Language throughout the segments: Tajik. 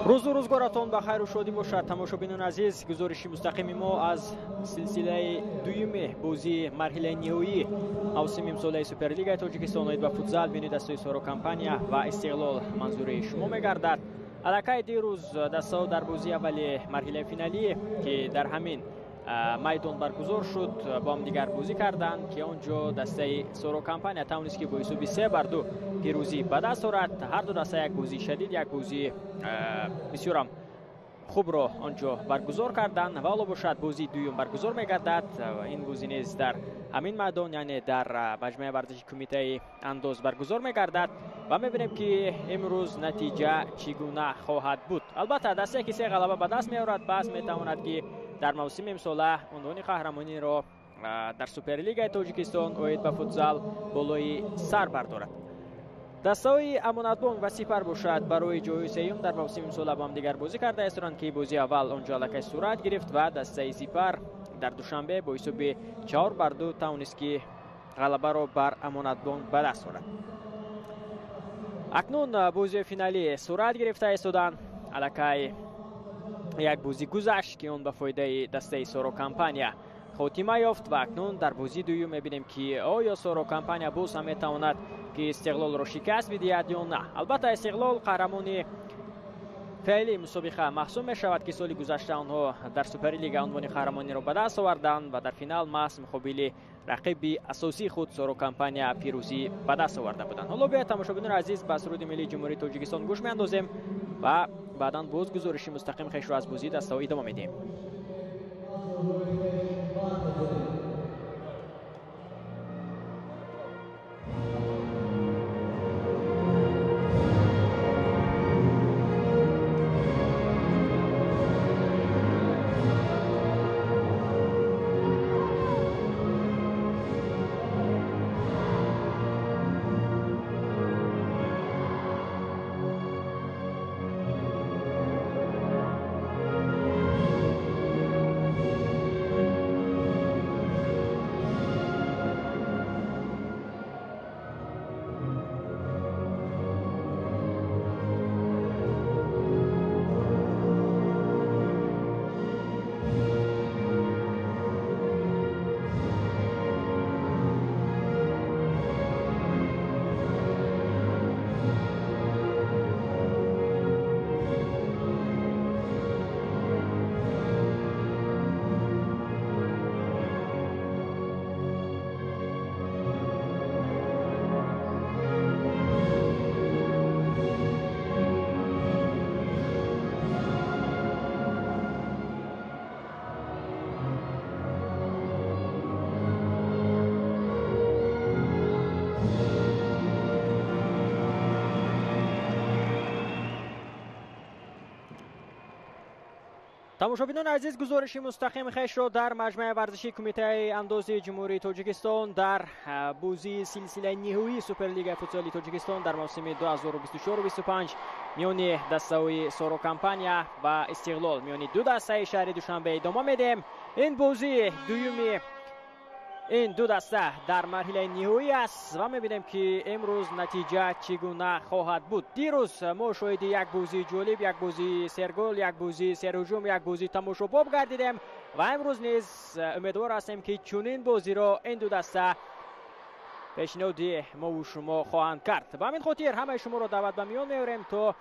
Рӯзу рӯзгоратон ба хайру шодӣ бошад, тамошобинони азиз. Гузориши мустақими мо аз силсилаи дуюми бозии марҳилаи ниҳоии мавсими имсолаи Суперлигаи Тоҷикистон оид ба футзал миёни дастаи Соро Компания ва Истиқлол манзури шумо мегардад. Аллакай дирӯз дастаҳо дар бозии аввали марҳилаи финалӣ, ки дар ҳамин майдон баргузор шуд, бо ҳамдигар бозӣ карданд, ки он ҷо дастаи Соро Компания тавонист, ки бо ҳисоби 3-2 пирӯзӣ ба даст орад. Ҳар ду даста як бозии шадид, як бозии бисёрам хубро он ҷо баргузор карданд ва ҳоло бошад бозии дуюм баргузор мегардад. Ин бозӣ низ дар ҳамин майдон, яъне дар маҷмӯаи варзиши Кумитаи андоз баргузор мегардад ва мебинем, ки имрӯз натиҷа чӣ гуна хоҳад буд. Албатта, дастае, ки се ғалаба ба даст меорад, пас метавонад, ки дар мавсими имсола унвони қаҳрамониро дар Суперлигаи Тоҷикистон оид ба футзал болои сар бардорад. Дастаҳои Амонатбонк ва Сипар бошад барои ҷои сеюм дар мавсими имсола бо ҳамдигар бозӣ карда истоданд, ки бозии аввал он ҷо аллакай сурат гирифт ва дастаи Сипар дар Душанбе бо ҳисоби 4-2 тавонист, ки ғалабаро бар Амонатбонк ба даст орад. Акнун бозии финалӣ сурат гирифта истоданд. Аллакай як бозӣ гузашт, ки он ба фоидаи дастаи Соро Компания хотима ёфт ва акнун дар бозии дуюм мебинем, ки оё Соро Компания боз ҳам метавонад, ки Истиқлолро шикаст бидиҳад ё на. Албатта, Истиқлол қаҳрамони феълии мусобиқа маҳсуб мешавад, ки соли гузашта онҳо дар Суперлига унвони қаҳрамониро ба даст оварданд ва дар финал маҳз муқобили рақиби асосии худ Соро Компания пирӯзӣ ба даст оварда буданд. Ҳоло биёед, тамошобинони азиз, ба суруди миллии Ҷумҳурии Тоҷикистон гӯш меандозем ва баъдан боз гузориши мустақим хешро аз бозии дастаҳо идома медиҳем. Тамошобинони азиз, гузориши мустақими хешро дар маҷмӯаи варзишии Кумитаи андози Ҷумҳурии Тоҷикистон дар бозии силсилаи ниҳоии Суперлигаи футзали Тоҷикистон дар мавсими 2024-25 миёни дастаҳои Соро Компания ва Истиқлол, миёни ду дастаи шаҳри Душанбе идома медиҳем. Ин бозии дуюми ин ду даста дар марҳилаи ниҳоӣ аст ва мебинем, ки имрӯз натиҷа чӣ гуна хоҳад буд. Дирӯз мо шоҳиди як бозии ҷолиб, як бозии сергол, як бозии серҳуҷум, як бозии тамошобоб гардидем ва имрӯз низ умедвор ҳастем, ки чунин бозиро ин ду даста пешниҳоди мову шумо хоҳанд кард. Ба ҳамин хотир ҳамаи шуморо даъват ба миён меорем, то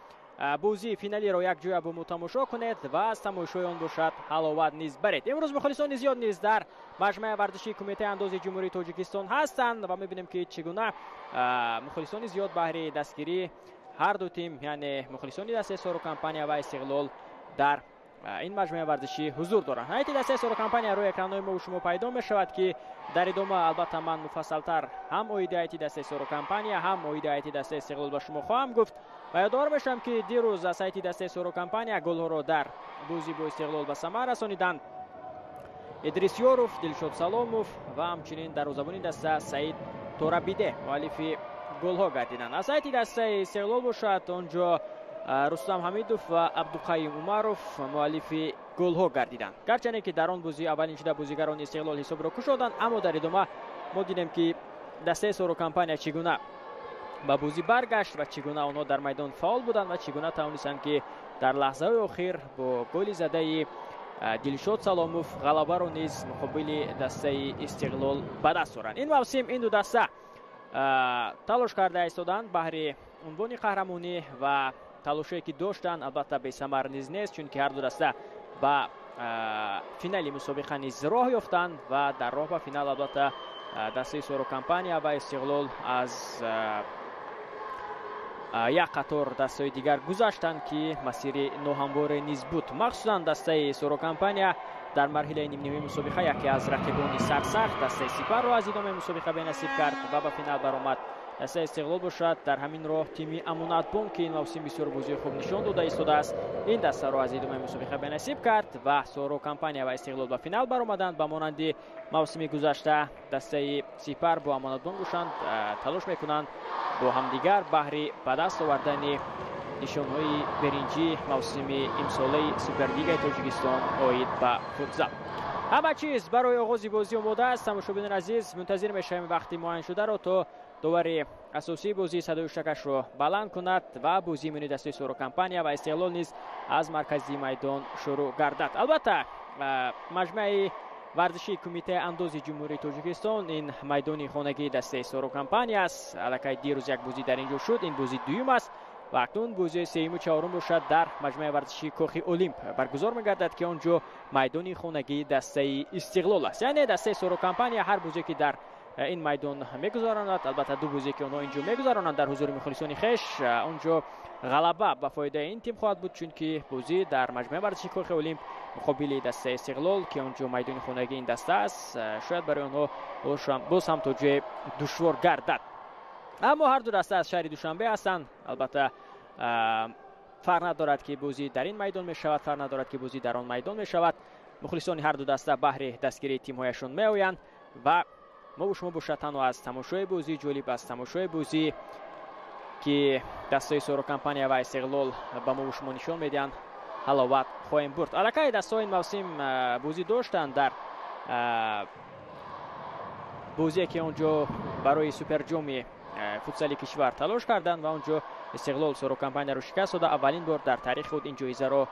бозии финалиро якҷоя бо мо тамошо кунед ва аз тамошои он бошад ҳаловат низ баред. Имрӯз мухлисони зиёд низ дар маҷмӯаи варзишии Кумитаи андози Ҷумҳурии Тоҷикистон ҳастанд ва мебинем, ки чӣ гуна мухлисони зиёд баҳри дастгирии ҳар ду тим, яъне мухлисони дастаи Соро Компания ва Истиқлол, дар ин маҷмӯаи варзишӣ ҳузур доранд. Ҳайати дастаи Соро Компания рӯи экранҳои мо шумо пайдо мешавад, ки дар идома албатта ман муфассалтар ҳам оиди ҳайати дастаи Соро Компания, ҳам оиди ҳайати дастаи Истиқлол ба шумо хоҳам гуфт. Ва ёдовар мешавам, ки дирӯз аз ҳайати дастаи Соро Компания голҳоро дар бозӣ бо Истиқлол ба самар расониданд Идрис Ёров, Дилшод Саломов ва ҳамчунин дарвозабони даста Саид Торабиде муаллифи голҳо гардиданд. Аз ҳайати дастаи Истиқлол бошад он ҷо Рустам Ҳамидов ва Абдуқайюм Умаров муаллифи голҳо гардиданд. Гарчанде ки дар он бозӣ аввалин шуда бозигарони Истиқлол ҳисобро кушоданд, аммо дар идома мо дидем, ки дастаи Соро Компания чӣ гуна ба бозӣ баргашт ва чӣ гуна онҳо дар майдон фаъол буданд ва чӣ гуна тавонистанд, ки дар лаҳзаҳои охир бо голи задаи Дилшод Саломов ғалабаро низ муқобили дастаи Истиқлол ба даст оранд. Ин мавсим ин ду даста талош карда истоданд баҳри унвони қаҳрамонӣ ва талошое ки доштанд, албатта, бесамар низ нест, чунки ҳар ду даста ба финали мусобиқа низ роҳ ёфтанд ва дар роҳ ба финал, албатта, дастаи Соро Компания ва Истиқлол аз як қатор дастаҳои дигар гузаштанд, ки масири ноҳамворе низ буд. Махсусан дастаи Соро Компания дар марҳилаи нимниҳоии мусобиқа яке аз рақибони сарсахт, дастаи Сипарро, аз идомаи мусобиқа бенасиб кард ва ба финал баромад. Дастаи Истиқлол бошад, дар ҳамин роҳ тими Амонатбонк, ки ин мавсим бисёр бозии хуб нишон дода истодааст, ин дастаро аз идомаи мусобиқа бенасиб кард ва Соро Компания ва Истиқлол ба финал баромаданд. Ба монанди мавсими гузашта, дастаи Сипар бо Амонатбонк бошанд, талош мекунанд бо ҳамдигар баҳри ба даст овардани нишонҳои беринҷӣ мавсими имсолаи Суперлигаи Тоҷикистон оид ба футзал. Ҳама чиз барои оғози бозӣ омода аст. Тамошобинони азиз, мунтазир мешавем вақти муайяншударо, то довари асосии бозӣ садои ҳуштакашро баланд кунад ва бозии миёни дастаи Соро Компания ва Истиқлол низ аз маркази майдон шурӯъ гардад. Албатта, маҷмӯаи варзишии Кумитаи андози Ҷумҳурии Тоҷикистон ин майдони хонагии дастаи Соро Компания аст. Аллакай дирӯз як бозӣ дар ин ҷо шуд, ин бозии дуюм аст ва акнун бозии сеюму чаҳорум бошад, дар маҷмӯаи варзишии Кохи Олимп баргузор мегардад, ки он ҷо майдони хонагии дастаи Истиқлол аст. Яъне дастаи Соро Компания ҳар бозе ки дар ин майдон мегузаронад, албатта, ду бозе ки онҳо ин ҷо мегузаронанд дар ҳузури мухлисони хеш, он ҷо ғалаба ба фоидаи ин тим хоҳад буд, чунки бозӣ дар маҷмӯаи варзишии Кохи Олимп муқобили дастаи Истиқлол, ки он ҷо майдони хонагии ин даста аст, шояд барои онҳо боз ҳам то ҷое душвор гардад. Аммо ҳар ду даста аз шаҳри Душанбе ҳастанд. Албатта, фарқ надорад, ки бозӣ дар ин майдон мешавад, фарқ надорад, ки бозӣ дар он майдон мешавад, мухлисони ҳар ду даста баҳри дастгирии тимҳояшон меоянд ва мо шумо бошад, танҳо аз тамошои бозии ҷолиб, аз тамошои бозӣ, ки дастаи Соро Компания ва Истиқлол ба мо шумо нишон медиҳанд, ҳаловат хоҳем бурд. Аллакай дастаҳо ин мавсим бозӣ доштанд дар бозие, ки он ҷо барои суперҷоми футзали кишвар талош карданд ва он ҷо Истиқлол Соро Компанияро шикаст дода, аввалин бор дар таърихи худ ин ҷоизаро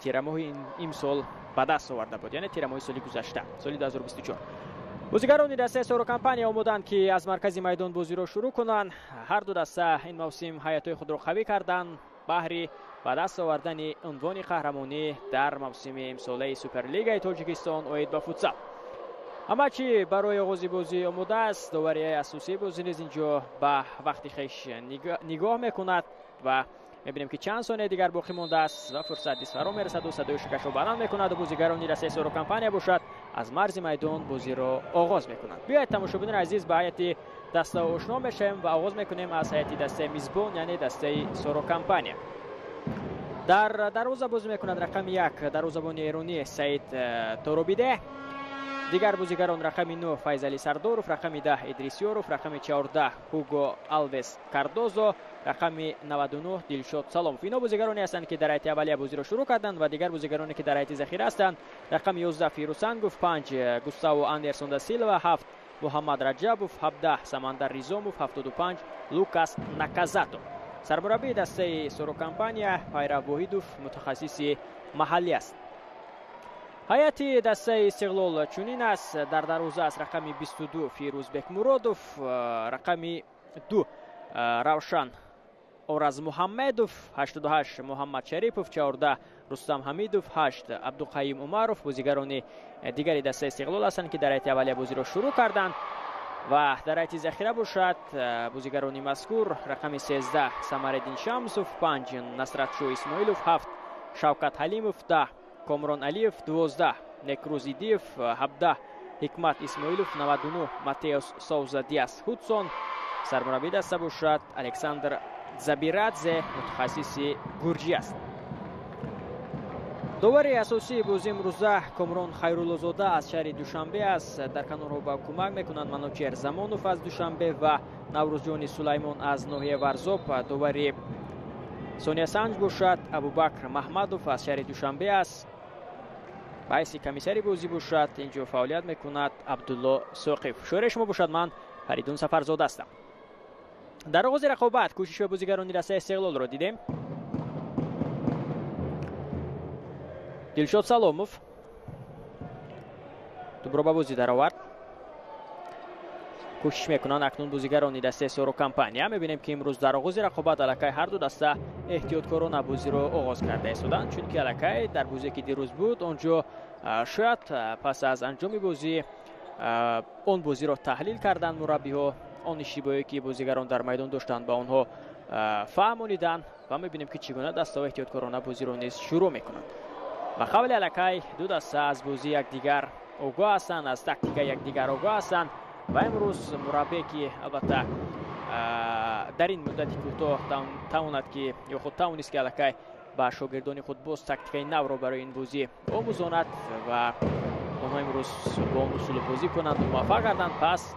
тирамоҳи имсол ба даст оварда буд, яъне тирамоҳи соли гузашта, соли 2024. Бозигарони дастаи Соро Компания омоданд, ки аз маркази майдон бозиро шурӯъ кунанд. Ҳар ду даста ин мавсим ҳайатҳои худро қавӣ карданд баҳри ба даст овардани унвони қаҳрамонӣ дар мавсими имсолаи Суперлигаи Тоҷикистон оид ба футзал. Ҳама чӣ барои оғози бозӣ омода аст. Доварияи асосии бозӣ низ ин ҷо ба вақти хеш нигоҳ мекунад ва мебинем, ки чанд сония дигар боқӣ мондааст ва фурсат низ фаро мерасаду садои ҳуштакашро баланд мекунад. Бозигарони дастаи Соро Компания бошад, аз марзи майдон бозиро оғоз мекунанд. Биёед, тамошобинони азиз, ба ҳайати даста ошно мешавем ва оғоз мекунем аз ҳайати дастаи мизбон, яъне дастаи Соро Компания. Дар дарвоза бозӣ мекунад рақами 1 дарвозабони эронӣ Саид Торобиде. Дигар бозигарон: рақами 9 Файзали Сардоров, рақами 10 Идрис Ёров, рақами 14 Ҳуго Алвес Кардозо, рақами 99 Дилшод Саломов. Ино бозигароне ҳастанд, ки дар ҳайати аввалия бозиро шурӯъ карданд ва дигар бозигароне, ки дар ҳайати захира ҳастанд: рақами 11 Фирусангов, 5 Густаво Андерсон да Силва, 7 Муҳаммад Раҷабов, 17 Самандар Ризомов, 75 Лукас Наказато. Сармураббии дастаи Соро Компания Пайрав Воҳидов мутахассиси маҳаллӣ аст. Ҳайати дастаи Истиқлол чунин аст: дар дарвоза аст рақами 22 Фирӯз Бекмуродов, рақами 2 Равшан Оразмуҳаммедов, 88 Муҳаммад Шарипов, 14 Рустам Ҳамидов, 8 Абдуқаюм Умаров бозигарони дигари дастаи Истиқлол ҳастанд, ки дар ҳайати аввалия бозиро шурӯъ карданд. Ва дар ҳайати захира бошад бозигарони мазкур: рақами 13 Самариддин Шамсов, 5 Насратшо Исмоилов, 7 Шавкат Ҳалимов, 10 Комрон Алиев, 12 Некрӯз Идиев, 17 Ҳикмат Исмоилов, 99 Матеос Соуза Диас Ҳудсон. Сармураббии даста бошад Александр Забирадзе, мутахассиси гурҷӣ аст. Довари асосии бозии имрӯза Комрон Хайруллозода аз шаҳри Душанбе аст. Дар канорҳо ба кӯмак мекунанд Манучер Замонов аз Душанбе ва Наврӯзҷони Сулаймон аз ноҳияи Варзоб. Довари сониясанҷ бошад Абубакр Маҳмадов аз шаҳри Душанбе аст. Ба ҳайси комиссари бозӣ бошад, ин ҷо фаъолият мекунад Абдулло Соқиф. Шоираи шумо бошад ман, Фаридун Сафарзода ҳастам. Дар оғози рақобат кӯшишҳои бозигарони дастаи Истиқлолро дидем. Дилшод Саломов тӯбро ба бозӣ даровард. Кӯшиш мекунанд акнун бозигарони дастаи Соро Компания. Мебинем, ки имрӯз дар оғози рақобат аллакай ҳар ду даста эҳтиёткорона бозиро оғоз карда истоданд, чунки аллакай дар бозие, ки дирӯз буд, он ҷо шояд пас аз анҷоми бозӣ он бозиро таҳлил карданд мураббиҳо, он иштибоҳе, ки бозигарон дар майдон доштанд, ба онҳо фаҳмониданд ва мебинем, ки чӣ гуна дастаҳо эҳтиёткорона бозиро низ шурӯъ мекунанд. Ба қавли аллакай ду даста аз бозии якдигар огоҳ ҳастанд, аз тактикаи якдигар огоҳ ҳастанд ва имрӯз мураббие, ки албатта дар ин муддати кӯтоҳ тавонад ки ё худ тавонист, ки аллакай ба шогирдони худ боз тактикаи навро барои ин бозӣ омӯзонад ва онҳо имрӯз бо он усулу бозӣ кунанд ва муваффақ гарданд, пас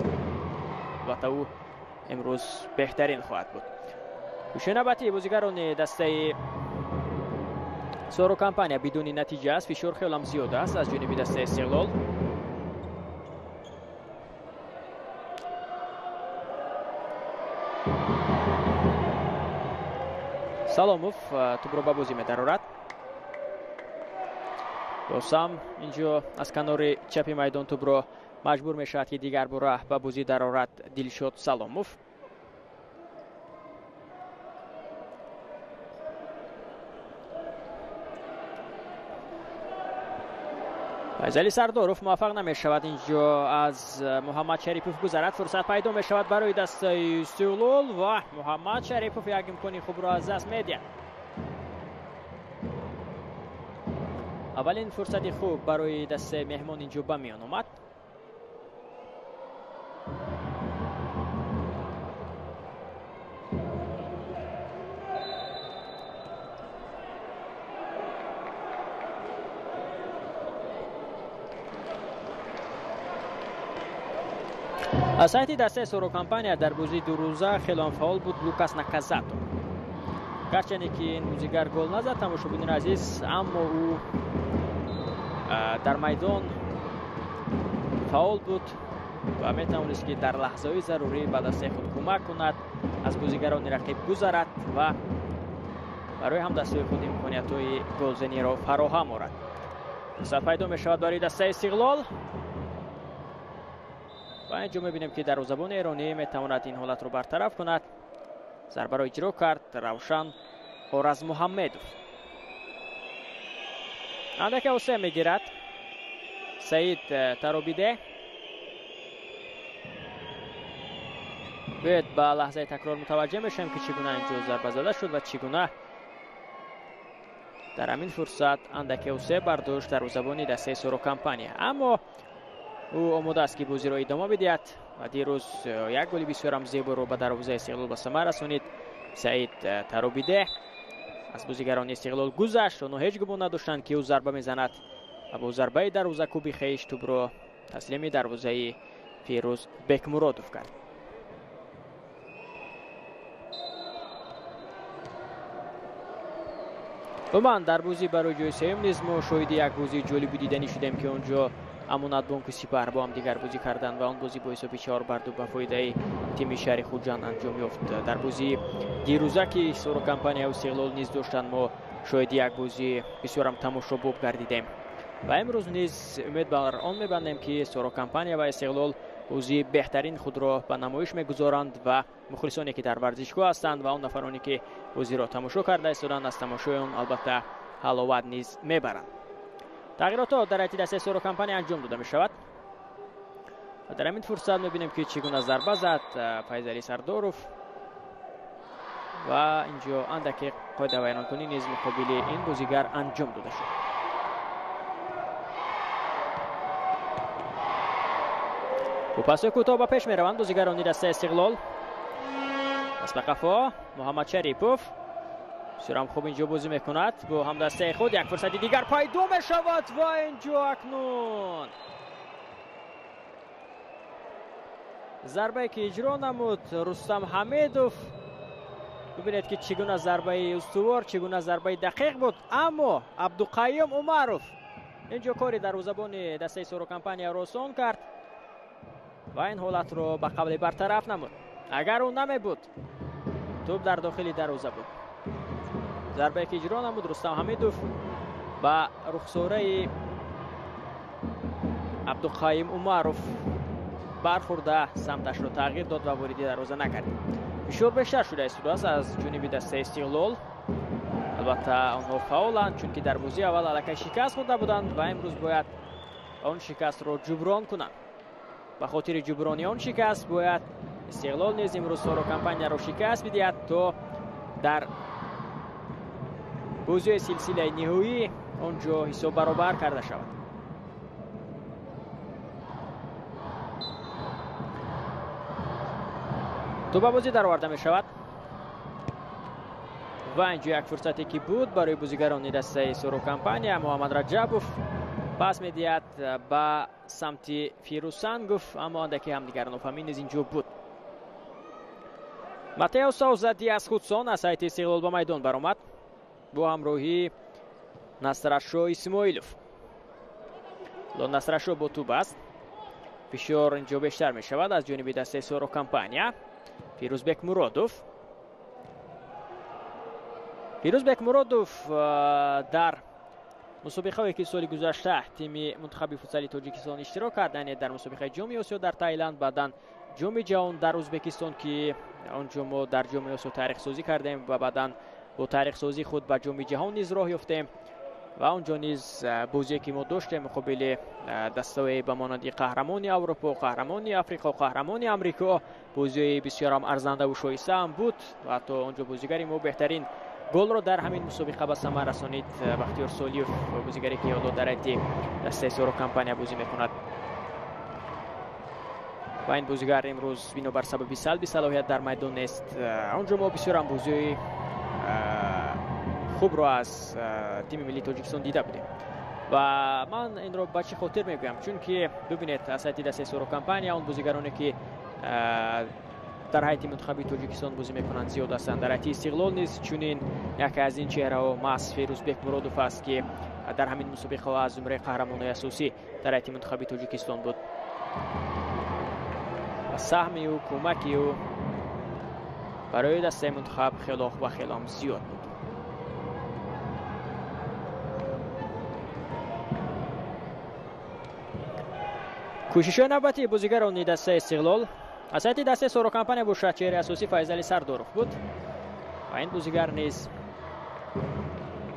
албатта ӯ имрӯз беҳтарин хоҳад буд. Кӯшиши навбатии бозигарони дастаи Соро Компания бидуни натиҷа аст. Фишор хелам зиёд аст аз ҷониби дастаи Истиқлол. Саломов тӯбро ба бозӣ медарорад. Босам инҷо аз канори чапи майдон тӯбро маҷбур мешавад, ки дигар бора ба бозӣ дарорад Дилшод Саломов. Файзали Сардоров муваффақ намешавад инҷо аз Муҳаммад Шарипов гузарад. Фурсат пайдо мешавад барои дастаи Истиқлол ва Муҳаммад Шарипов як имкони хубро аз даст медиҳад. Аввалин фурсати хуб барои дастаи меҳмон инҷо ба миён омад. Аз сайти дастаи Соро Компания дар бозии дурӯза хеле фаъол буд Лукас Наказато. Гарчанде ки ин бозигар гол назад, тамошобинони азиз, аммо ӯ дар майдон фаъол буд ва метавонист, ки дар лаҳзаҳои зарурӣ ба дастаи худ кӯмак кунад, аз бозигарони рақиб гузарад ва барои ҳамдастаи худ имкониятҳои голзаниро фароҳам орад. Фурсат пайдо мешавад барои дастаи Истиқлол. Ва инҷо мебинем, ки дарвозабони эронӣ метавонад ин ҳолатро бартараф кунад. Зарбаро иҷро кард Равшан Оразмуҳаммедов. Андаке осе мегирад Саид Таробиде. Биёед ба лаҳзаи такрор мутаваҷҷеҳ мешавем, ки чӣ гуна инҷо зарба зада шуд ва чӣ гуна дар ҳамин фурсат андаке осе бардошт дарвозабони дастаи Соро Компания. Аммо ӯ омода аст, ки бозиро идома бидиҳад ва дирӯз як голи бисёрам зеборо ба дарвозаи Истиқлол ба самар расонид. Саид Таробиде аз бозигарони Истиқлол гузашт. Онҳо ҳеҷ гумон надоштанд, ки ӯ зарба мезанад ва бо зарбаи дарвозакӯби хеш тӯбро таслими дарвозаи Фирӯз Бекмуродов кард. Умуман дар бозӣ барои ҷои сеюм низ мо шоҳиди як бозии ҷолиби диданӣ шудем, ки он ҷо Амонатбонку Сипар бо ҳамдигар бозӣ карданд ва он бозӣ бо ҳисоби 4-2 ба фоидаи тими шаҳри Хуҷанд анҷом ёфт. Дар бозии дирӯза, ки Соро Компания Истиқлол низ доштанд, мо шоҳиди як бозии бисёрам тамошобоб гардидем ва имрӯз низ умед бар он мебандем, ки Соро Компания ва Истиқлол бозии беҳтарин худро ба намоиш мегузоранд ва мухлисоне, ки дар варзишгоҳ ҳастанд ва он нафароне, ки бозиро тамошо карда истоданд, аз тамошои он албатта ҳаловат низ мебаранд. Тағйиротҳо дар ҳайати дастаи Соро Компания анҷом дода мешавад ва дар ҳамин фурсат мебинем, ки чӣ гуна зарба зад Файзали Сардоров ва инҷо андаке қоидавайронкунӣ низ муқобили ин бозигар анҷом дода шуд. Бо пасҳои кӯтоҳ ба пеш мераванд бозигарони дастаи Истиқлол. Пас ба қафо Муҳаммад Шарипов бисёрам хуб инҷо бозӣ мекунад бо ҳамдастаи худ. Як фурсати дигар пайдо мешавад ва инҷо акнун зарбае, ки иҷро намуд Рустам Ҳамедов. Бибинед, ки чӣ гуна зарбаи устувор, чӣ гуна зарбаи дақиқ буд, аммо Абдуқайюм Умаров инҷо кори дарвозабони дастаи Соро Компанияро осон кард ва ин ҳолатро ба қавле бартараф намуд. Агар ӯ намебуд, Тӯп дар дохили дарвоза буд. Зарбае ки иҷро намуд Рустам Ҳамидов ба рухсораи Абдуқайим Умаров бархӯрда, самташро тағйир дод ва вориди дарвоза накард. Фишор бештар шуда истодааст аз ҷониби дастаи Истиқлол. Албатта, онҳо фаъоланд, чунки дар бозии аввал аллакай шикаст хӯрда буданд ва имрӯз бояд он шикастро ҷуброн кунанд. Ба хотири ҷуброни он шикаст бояд Истиқлол низ имрӯз Соро Компанияро шикаст бидиҳад, то дар бозии силсилаи ниҳоӣ он ҷо ҳисоб баробар карда шавад. Тӯп ба бозӣ дароварда мешавад ва инҷо як фурсате ки буд барои бозигарони дастаи Соро Компания. Муҳаммад Раҷабов пас медиҳад ба самти Фирӯзсангов, аммо андаке ҳамдигар нофаҳмӣ низ инҷо буд. Матео Сауза Диас Худсон аз ҳайати Истиқлол ба майдон баромад бо ҳамроҳии Насрашо Исмоилов. Насрашо бо тӯб аст. Фишор инҷо бештар мешавад аз ҷониби дастаи Соро Компания. Фирӯзбек Муродов. Фирӯзбек Муродов дар мусобиқаое ки соли гузашта тими мунтахаби футсали Тоҷикистон иштирок кард, яъне дар мусобиқаи Ҷоми Осиё дар Таиланд, баъдан Ҷоми ҷаҳон дар Ӯзбекистон, ки он ҷо мо дар Ҷоми Осиё таърихсозӣ кардем ва баъдан бо таърихсозии худ ба Ҷоми ҷаҳон низ роҳ ёфтем ва он ҷо низ бозие ки мо доштем муқобили дастаҳое ба монанди қаҳрамони Аврупо, қаҳрамони Африқо, қаҳрамони Амрико, бозиҳои бисёрам арзандаву шоиста ҳам буд ва ҳатто он ҷо бозигари мо беҳтарин голро дар ҳамин мусобиқа ба самар расонид, Бахтиёр Солиев, бозигаре ки ҳоло дар ҳайати дастаи Соро Компания бозӣ мекунад. Ва ин бозигар имрӯз бинобар сабаби салби салоҳият дар майдон нест. Он ҷо мо бисёрам бозиҳои хубро аз тими миллии Тоҷикистон дида будем. Ва ман инро ба чӣ хотир мегӯям? Чунки бибинед, аз ҳайати дастаи Соро Компания он бозигароне ки дар ҳайати мунтахаби Тоҷикистон бозӣ мекунанд зиёд ҳастанд. Дар ҳайати Истиқлол низ чунин яке аз ин чеҳраҳо маҳз Фирӯзбек Муродов аст, ки дар ҳамин мусобиқаҳо аз зумраи қаҳрамонои асосӣ дар ҳайати мунтахаби Тоҷикистон буд. Ва саҳми ӯ, кӯмаки ӯ барои дастаи мунтахаб хело ва хелом зиёд буд. Кӯшишҳои навбатии бозигарони дастаи Истиқлол. Аз ҳайати дастаи Соро Компания бошад чеҳраи асосӣ Файзали Сардоров буд ва ин бозигар низ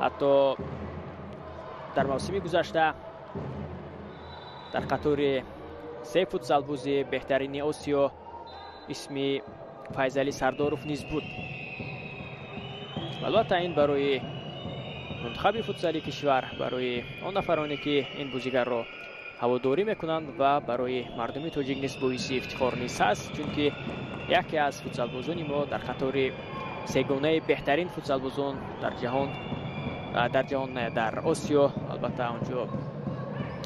ҳатто дар мавсими гузашта дар қатори се футзалбози беҳтарини Осиё исми Файзали Сардоров низ буд. Албатта, ин барои мунтахаби футзали кишвар, барои он нафароне ки ин бозигарро ҳаводорӣ мекунанд ва барои мардуми тоҷик низ боиси ифтихор низ ҳаст, чунки яке аз футзалбозони мо дар қатори сегонаи беҳтарин футзалбозон дар ҷаҳон, не, дар Осиё, албатта, он ҷо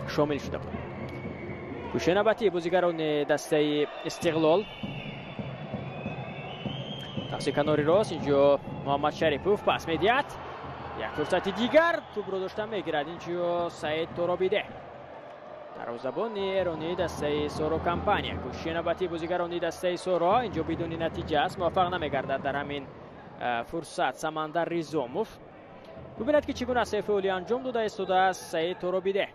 шомил шуда буд. Кӯшиши навбатии бозигарони дастаи Истиқлол. Тақси канори рост инҷо Муҳаммад Шарипов пас медиҳад. Як фурсати дигар тӯбро дошта мегирад инҷо Саид Торобиде, дарвозабони эронии дастаи Соро Компания. Кӯшиши навбатии бозигарони дастаи Соро инҷо бидуни натиҷа аст, муваффақ намегардад дар ҳамин фурсат Самандар Ризомов. Бубинад, ки чӣ гуна феъли анҷом дода истодааст Саид Торобиде.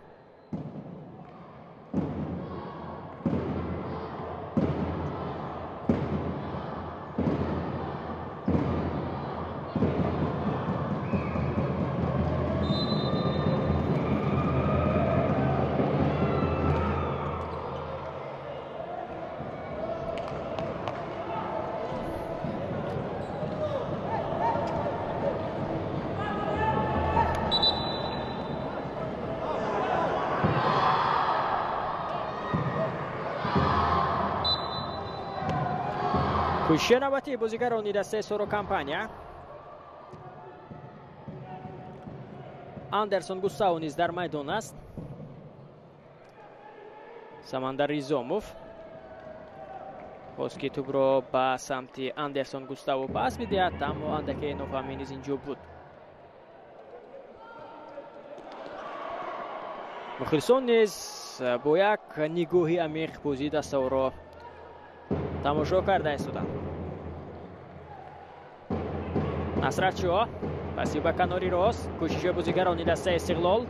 Кӯшиши навбатии бозигарони дастаи Соро Компания. Андерсон Густаво низ дар майдон аст. Самандар Ризомов хост, ки тӯбро ба самти Андерсон Густаво пас бидиҳад, аммо андаке нофаҳмӣ низ инҷо буд. Мухлисон низ бо як нигоҳи амиқ бозии дастаҳоро тамошо карда истоданд. Насратшоҳ паси ба канори рост, кӯшиши бозигарони дастаи Истиқлол.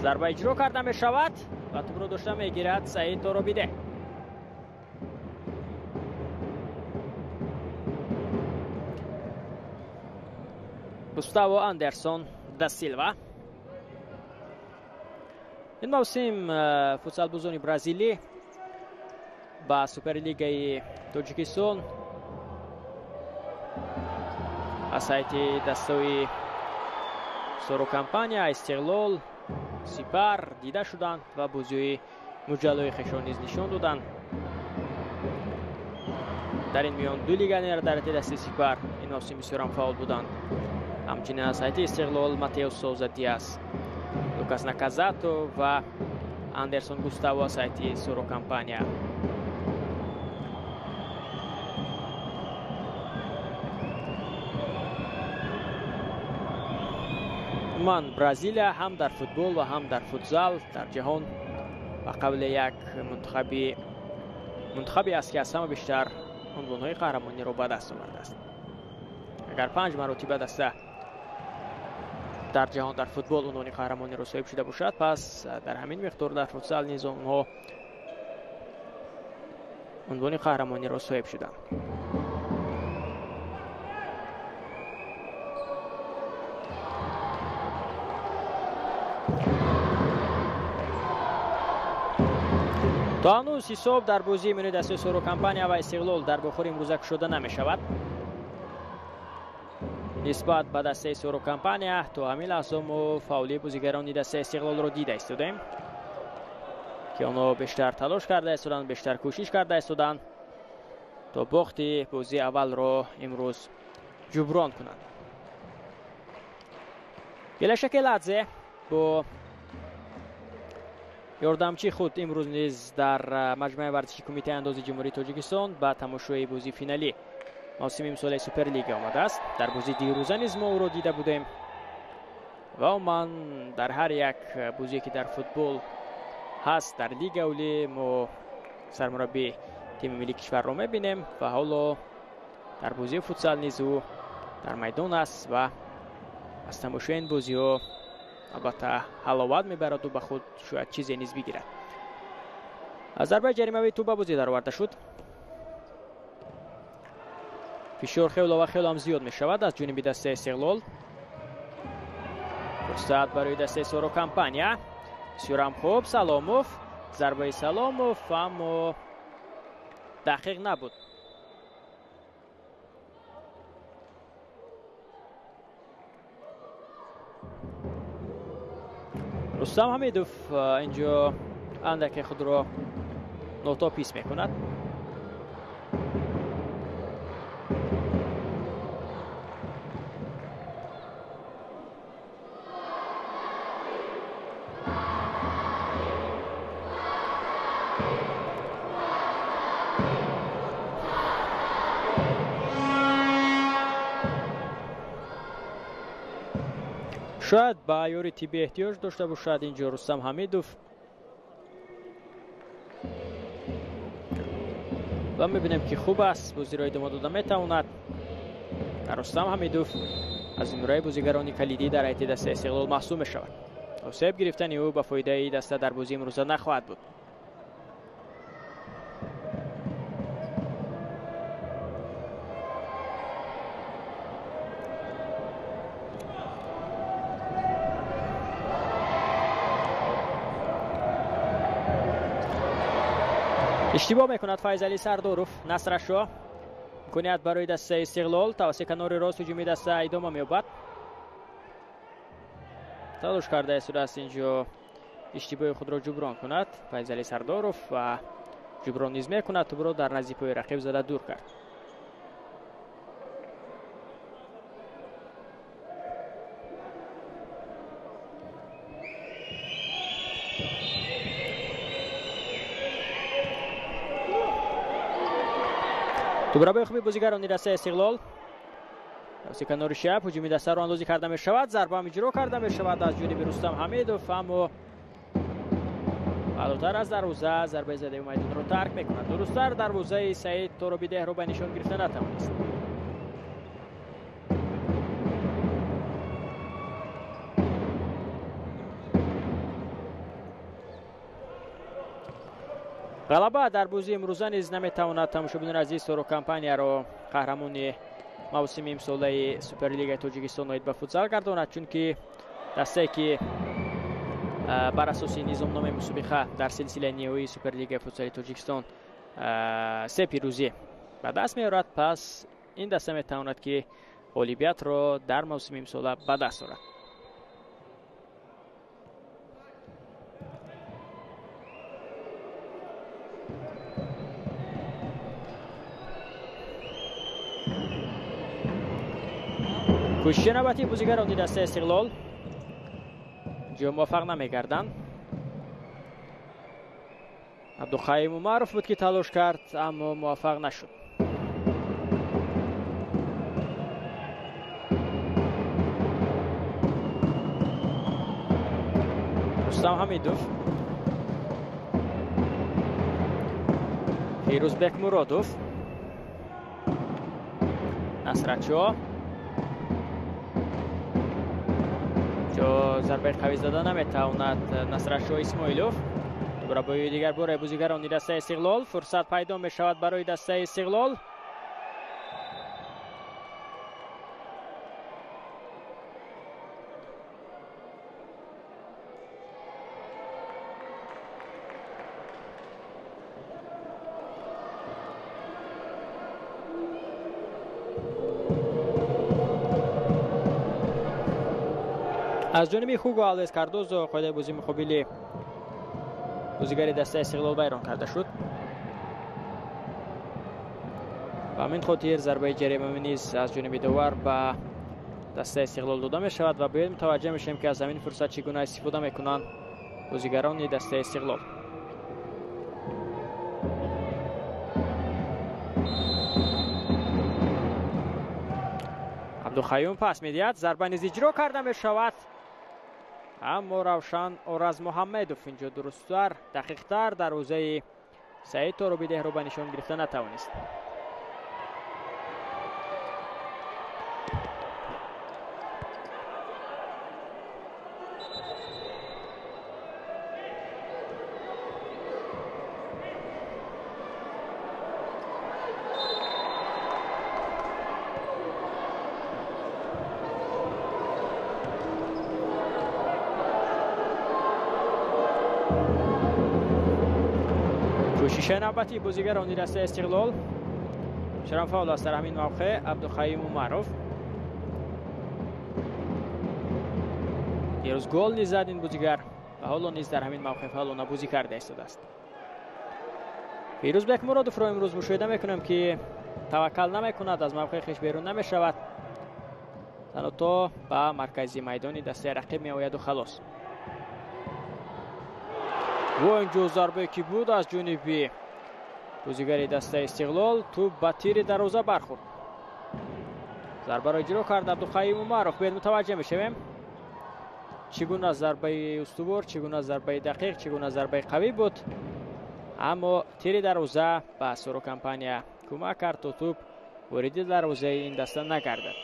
Зарба иҷро карда мешавад ва тӯбро дошта мегирад Саид Торобиде. Густаво Андерсон да Силва. Ин мавсим футсалбозони бразилӣ ба Суперлигаи Тоҷикистон аз ҳайати дастаи Сорокампания, Истиқлол, Сипар дида шуданд ва бозиҳои муҷаллои хешро низ нишон доданд. Дар ин миён ду легионер дар ҳайати дастаи Сипар ин мавсим бисёрам фаъол буданд. Ҳамчунин аз ҳайати Истиқлол Матеус Соуза Диас, Лукас Наказато ва Андерсон Густаво аз ҳайати Сорокампания. Умуман Бразилия ҳам дар футбол ва ҳам дар футзал дар ҷаҳон ба қавли як мунтахабе аст, ки аз ҳама бештар унвонҳои қаҳрамониро ба даст овардааст. Агар 5 маротиба даста дар ҷаҳон дар футбол унвони қаҳрамониро соҳиб шуда бошад, пас дар ҳамин миқдор дар футзал низ онҳо унвони қаҳрамониро соҳиб шуданд. То ҳанӯз ҳисоб дар бозии миёни дастаи Сорокампания ва Истиқлол дар бохури имрӯза кушода намешавад. Нисбат ба дастаи Сорокампания то ҳамин лаҳза мо фаъолии бозигарони дастаи Истиқлолро дида истодаем, ки онҳо бештар талош карда истоданд, бештар кӯшиш карда истоданд то бохти бозии аввалро имрӯз ҷуброн кунанд. Гелашакеладзе бо ёрдамчии худ имрӯз низ дар маҷмӯаи варзиши Кумитаи андози Ҷумҳурии Тоҷикистон ба тамошои бозии финалӣ мавсими имсолаи Суперлига омадааст. Дар бозии дирӯза низ мо ӯро дида будем ва умуман дар ҳар як бозие ки дар футбол ҳаст дар лига олӣ мо сармураббии тими миллии кишварро мебинем ва ҳоло дар бозии футсал низ ӯ дар майдон аст ва аз тамошои ин бозиҳо албатта ҳаловат мебараду ба худ шояд чизе низ бигирад. Аз зарбаи ҷаримавии тӯб ба бозӣ дароварда шуд. Фишор хело ва хело ҳам зиёд мешавад аз ҷониби дастаи Истиқлол. Фурсат барои дастаи Сорокампания. Бисёрам хуб Саломов, зарбаи Саломов, аммо дақиқ набуд. Рустам Ҳамидов инҷо андаке худро нотоб ҳис мекунад. Шояд ба ёри тиббӣ эҳтиёҷ дошта бошад инҷо Рустам Ҳамидов. Ва мебинем ки хуб аст, бозиро идома дода метавонад. Рустам Ҳамидов аз зумраи бозигарони калидӣ дар ҳайати дастаи Истиқлол маҳсуб мешавад. Осеб гирифтани ӯ ба фоидаи даста дар бозии имрӯза нахоҳад буд. Иштибоҳ мекунад Файзалӣ Сардоров. Насрашоҳ имконият барои дастаи Истиқлол тавассути канори рост ҳуҷуми даста идома меёбад. Талош карда истодааст инҷо иштибоҳи худро ҷуброн кунад Файзалӣ Сардоров ва ҷуброн низ мекунад. Тӯбро дар назди пои рақиб зада дур кард. Тӯбрабои хуби бозигарони дастаи Истиқлол тавассути канори чап ҳуҷуми дастаро андозӣ карда мешавад. Зарбаам иҷро карда мешавад аз ҷониби Рустам Ҳамидов, аммо болотар аз дарвоза зарбаи задаи майдонро тарк мекунад. Дурусттар дарвозаи Саид Торобидеҳро ба нишон гирифта натавонист. Ғалаба дар бозии имрӯза низ наметавонад, тамошобинони азиз, Соро Компанияро қаҳрамони мавсими имсолаи Суперлигаи Тоҷикистон оид ба футзал гардонад, чунки дастае ки бар асоси низомномаи мусобиқа дар силсилаи ниҳоии Суперлигаи футзали Тоҷикистон се пирӯзӣ ба даст меорад, пас ин даста метавонад ки ғолибиятро дар мавсими имсола ба даст орад. Кӯшиши навбатии бозигарони дастаи Истиқлол ҷо муваффақ намегарданд. Абдуқайим Умаров буд ки талош кард, аммо муваффақ нашуд. Рустам Ҳамидов, Фирӯзбек Муродов, Насратшоҳ. Ҷо зарбаи қавӣ зада наметавонад Насратшоҳ Исмоилов. Дубора бо дигар бора бозигарони дастаи Истиқлол фурсат пайдо мешавад барои дастаи Истиқлол. Аз ҷониби Хуго Алвес Кардозо қоидаи бозии муқобили бозигари дастаи Истиқлол вайрон карда шуд. Ба ҳамин хотир зарбаи ҷаримавӣ низ аз ҷониби довар ба дастаи Истиқлол дода мешавад ва бояд мутаваҷҷеҳ мешавем, ки аз ҳамин фурсат чӣ гуна истифода мекунанд бозигарони дастаи Истиқлол. Абдуқаюм пас медиҳад, зарба низ иҷро карда мешавад, аммо Равшан Оразмуҳаммедов инҷо дурусттар, дақиқтар дарвозаи Саид Торобидеҳро ба нишон гирифта натавонист. Кӯшиши навбатии бозигарони дастаи Истиқлол. Чаро фаул аст дар ҳамин мавқеъ Абдуқайим Умаров. Дирӯз гол низ зад ин бозигар ва ҳоло низ дар ҳамин мавқеъ фаъолона бозӣ карда истодааст. Фирӯзбек Муродовро имрӯз мушоҳида мекунем, ки таваккал намекунад, аз мавқеи хеш берун намешавад, танҳо то ба маркази майдони дастаи рақиб меояду халос. Во инҷо зарбае ки буд аз ҷониби бозигари дастаи Истиқлол, тӯб ба тири дарвоза бархӯрд. Зарбаро иҷро кард Абдуқайим Умаров. Бояд мутаваҷҷеҳ мешавем, чӣ гуна зарбаи устувор, чӣ гуна зарбаи дақиқ, чӣ гуна зарбаи қавӣ буд, аммо тири дарвоза ба Соро Компания кӯмак кард, то тӯб вориди дарвозаи ин даста нагардад.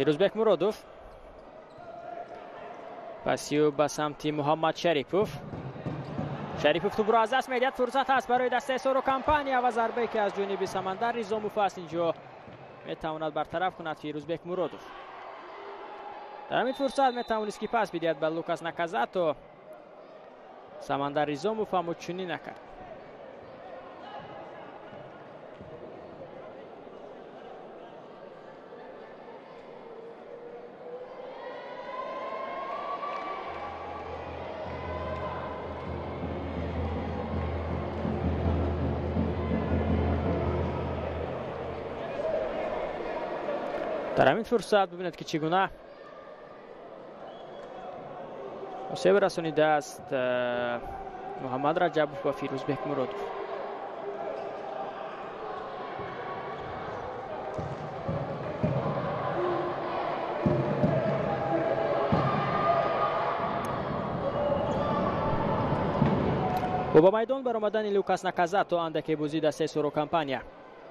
Фирӯзбек Муродов пасиё ба самти Муҳаммад Шарипов. Шарипов тӯбро аз даст медиҳад, фурсат ҳаст барои дастаи Соро Компания ва зарбае ки аз ҷониби Самандар Низомов аст инҷо метавонад бартараф кунад Фирӯзбек Муродов. Дар ҳамин фурсат метавонист ки пас бидиҳад ба Лукас Наказато. Самандар Низомов аммо чунин накард. Дар ҳамин фурсат бибинед, ки чӣ гуна осеб расонидааст Муҳаммад Раҷабов ва Фирӯзбек Муродов. Бо ба майдон баромадани Лукас Наказато андаке бозии дастаи Соро Компания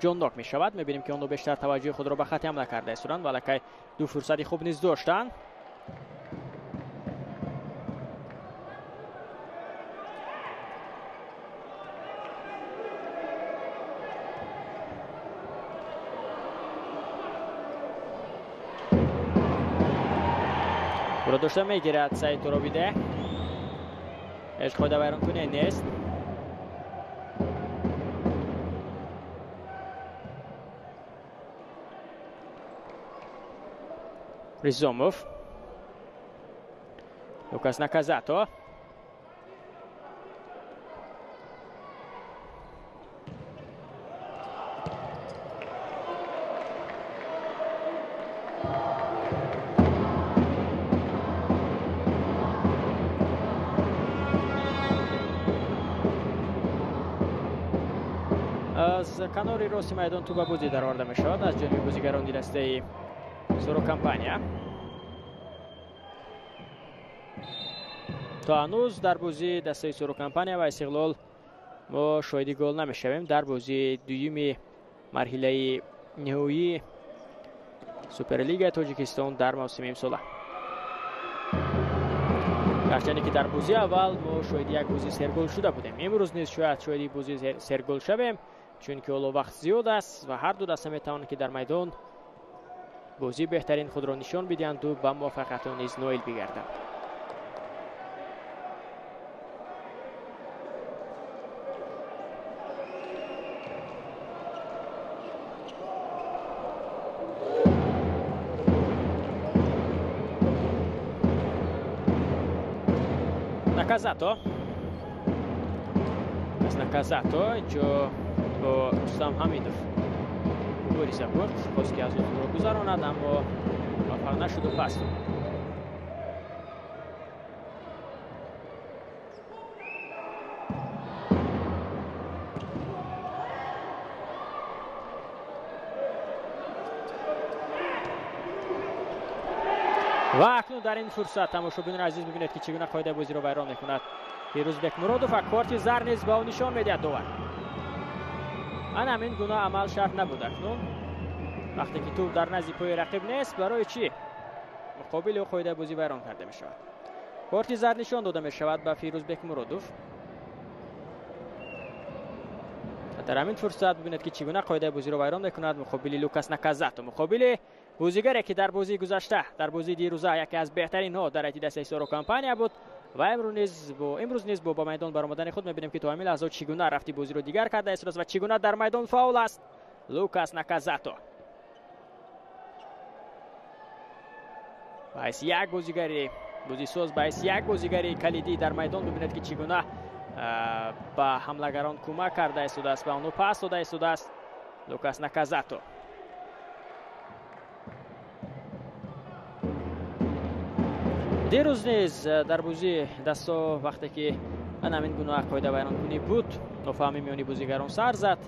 ҷоннок мешавад. Мебинем, ки онҳо бештар таваҷҷӯҳи худро ба хати ҳамла карда истоданд ва аллакай ду фурсати хуб низ доштанд. Ӯро дошта мегирад Саид Туробиде. Ҳеҷ қоидавайронкуние нест. Ризомов. Лукас Наказато. Аз канори рости майдон тӯба бозӣ дароварда мешавад аз ҷониби бозигарони дастаи Соро Компания. То ҳанӯз дар бозии дастаи Соро Компания ва Истиқлол мо шоҳиди гол намешавем. Дар бозии дуюми марҳилаи ниҳоии Суперлигаи Тоҷикистон дар мавсими имсола. Гарчанде ки дар бозии аввал мо шоҳиди як бозии сергол шуда будем, имрӯз низ шояд шоҳиди бозии сергол шавем, чунки ҳоло вақт зиёд аст ва ҳар ду даста метавонанд, ки дар майдон бозии беҳтарин худро нишон бидиҳанду ба муваффақиятҳо низ ноил бигарданд. Наказато. Аз Наказато инҷо бо Рустам Ҳамидов мубориза бурд, хост ки аз ӯ худро гузаронад, аммо муваффақ нашуду пас дод. Ва акнун дар ин фурсат тамошобинони азиз бибинед, ки чӣ гуна қоидаи бозиро вайрон мекунад Фирӯзбек Муродов ва корти зар низ ба ӯ нишон медиҳад довар. Ана ҳамин гуна амал шарт набуд. Акнун вақте ки тӯб дар назди пои рақиб нест, барои чӣ муқобили ӯ қоидаи бозӣ вайрон карда мешавад? Корти зар нишон дода мешавад ба Фирӯзбек Муродов. Дар ҳамин фурсат бибинед, ки чӣ гуна қоидаи бозиро вайрон мекунад муқобили Лукас Наказато, муқобили бозигаре, ки дар бозии гузашта, дар бозии дирӯза яке аз беҳтаринҳо дар ҳайати дастаи Соро Компания буд ва имрӯз низ бо ба майдон баромадани худ мебинем, ки то ҳамин лаҳза чӣ гуна рафти бозиро дигар карда истодааст ва чӣ гуна дар майдон фаъол аст Лукас Наказато. Ба ҳайси як бозигари бозисоз, ба ҳайси як бозигари калидӣ дар майдон бибинед, ки чӣ гуна ба ҳамлагарон кӯмак карда истодааст, ба онҳо пас дода истодааст Лукас Наказато. Дирӯз низ дар бозии дастҳо вақте ки ана ҳамин гуна қоидавайронкунӣ буд, нофаҳмӣ миёни бозигарон сар зад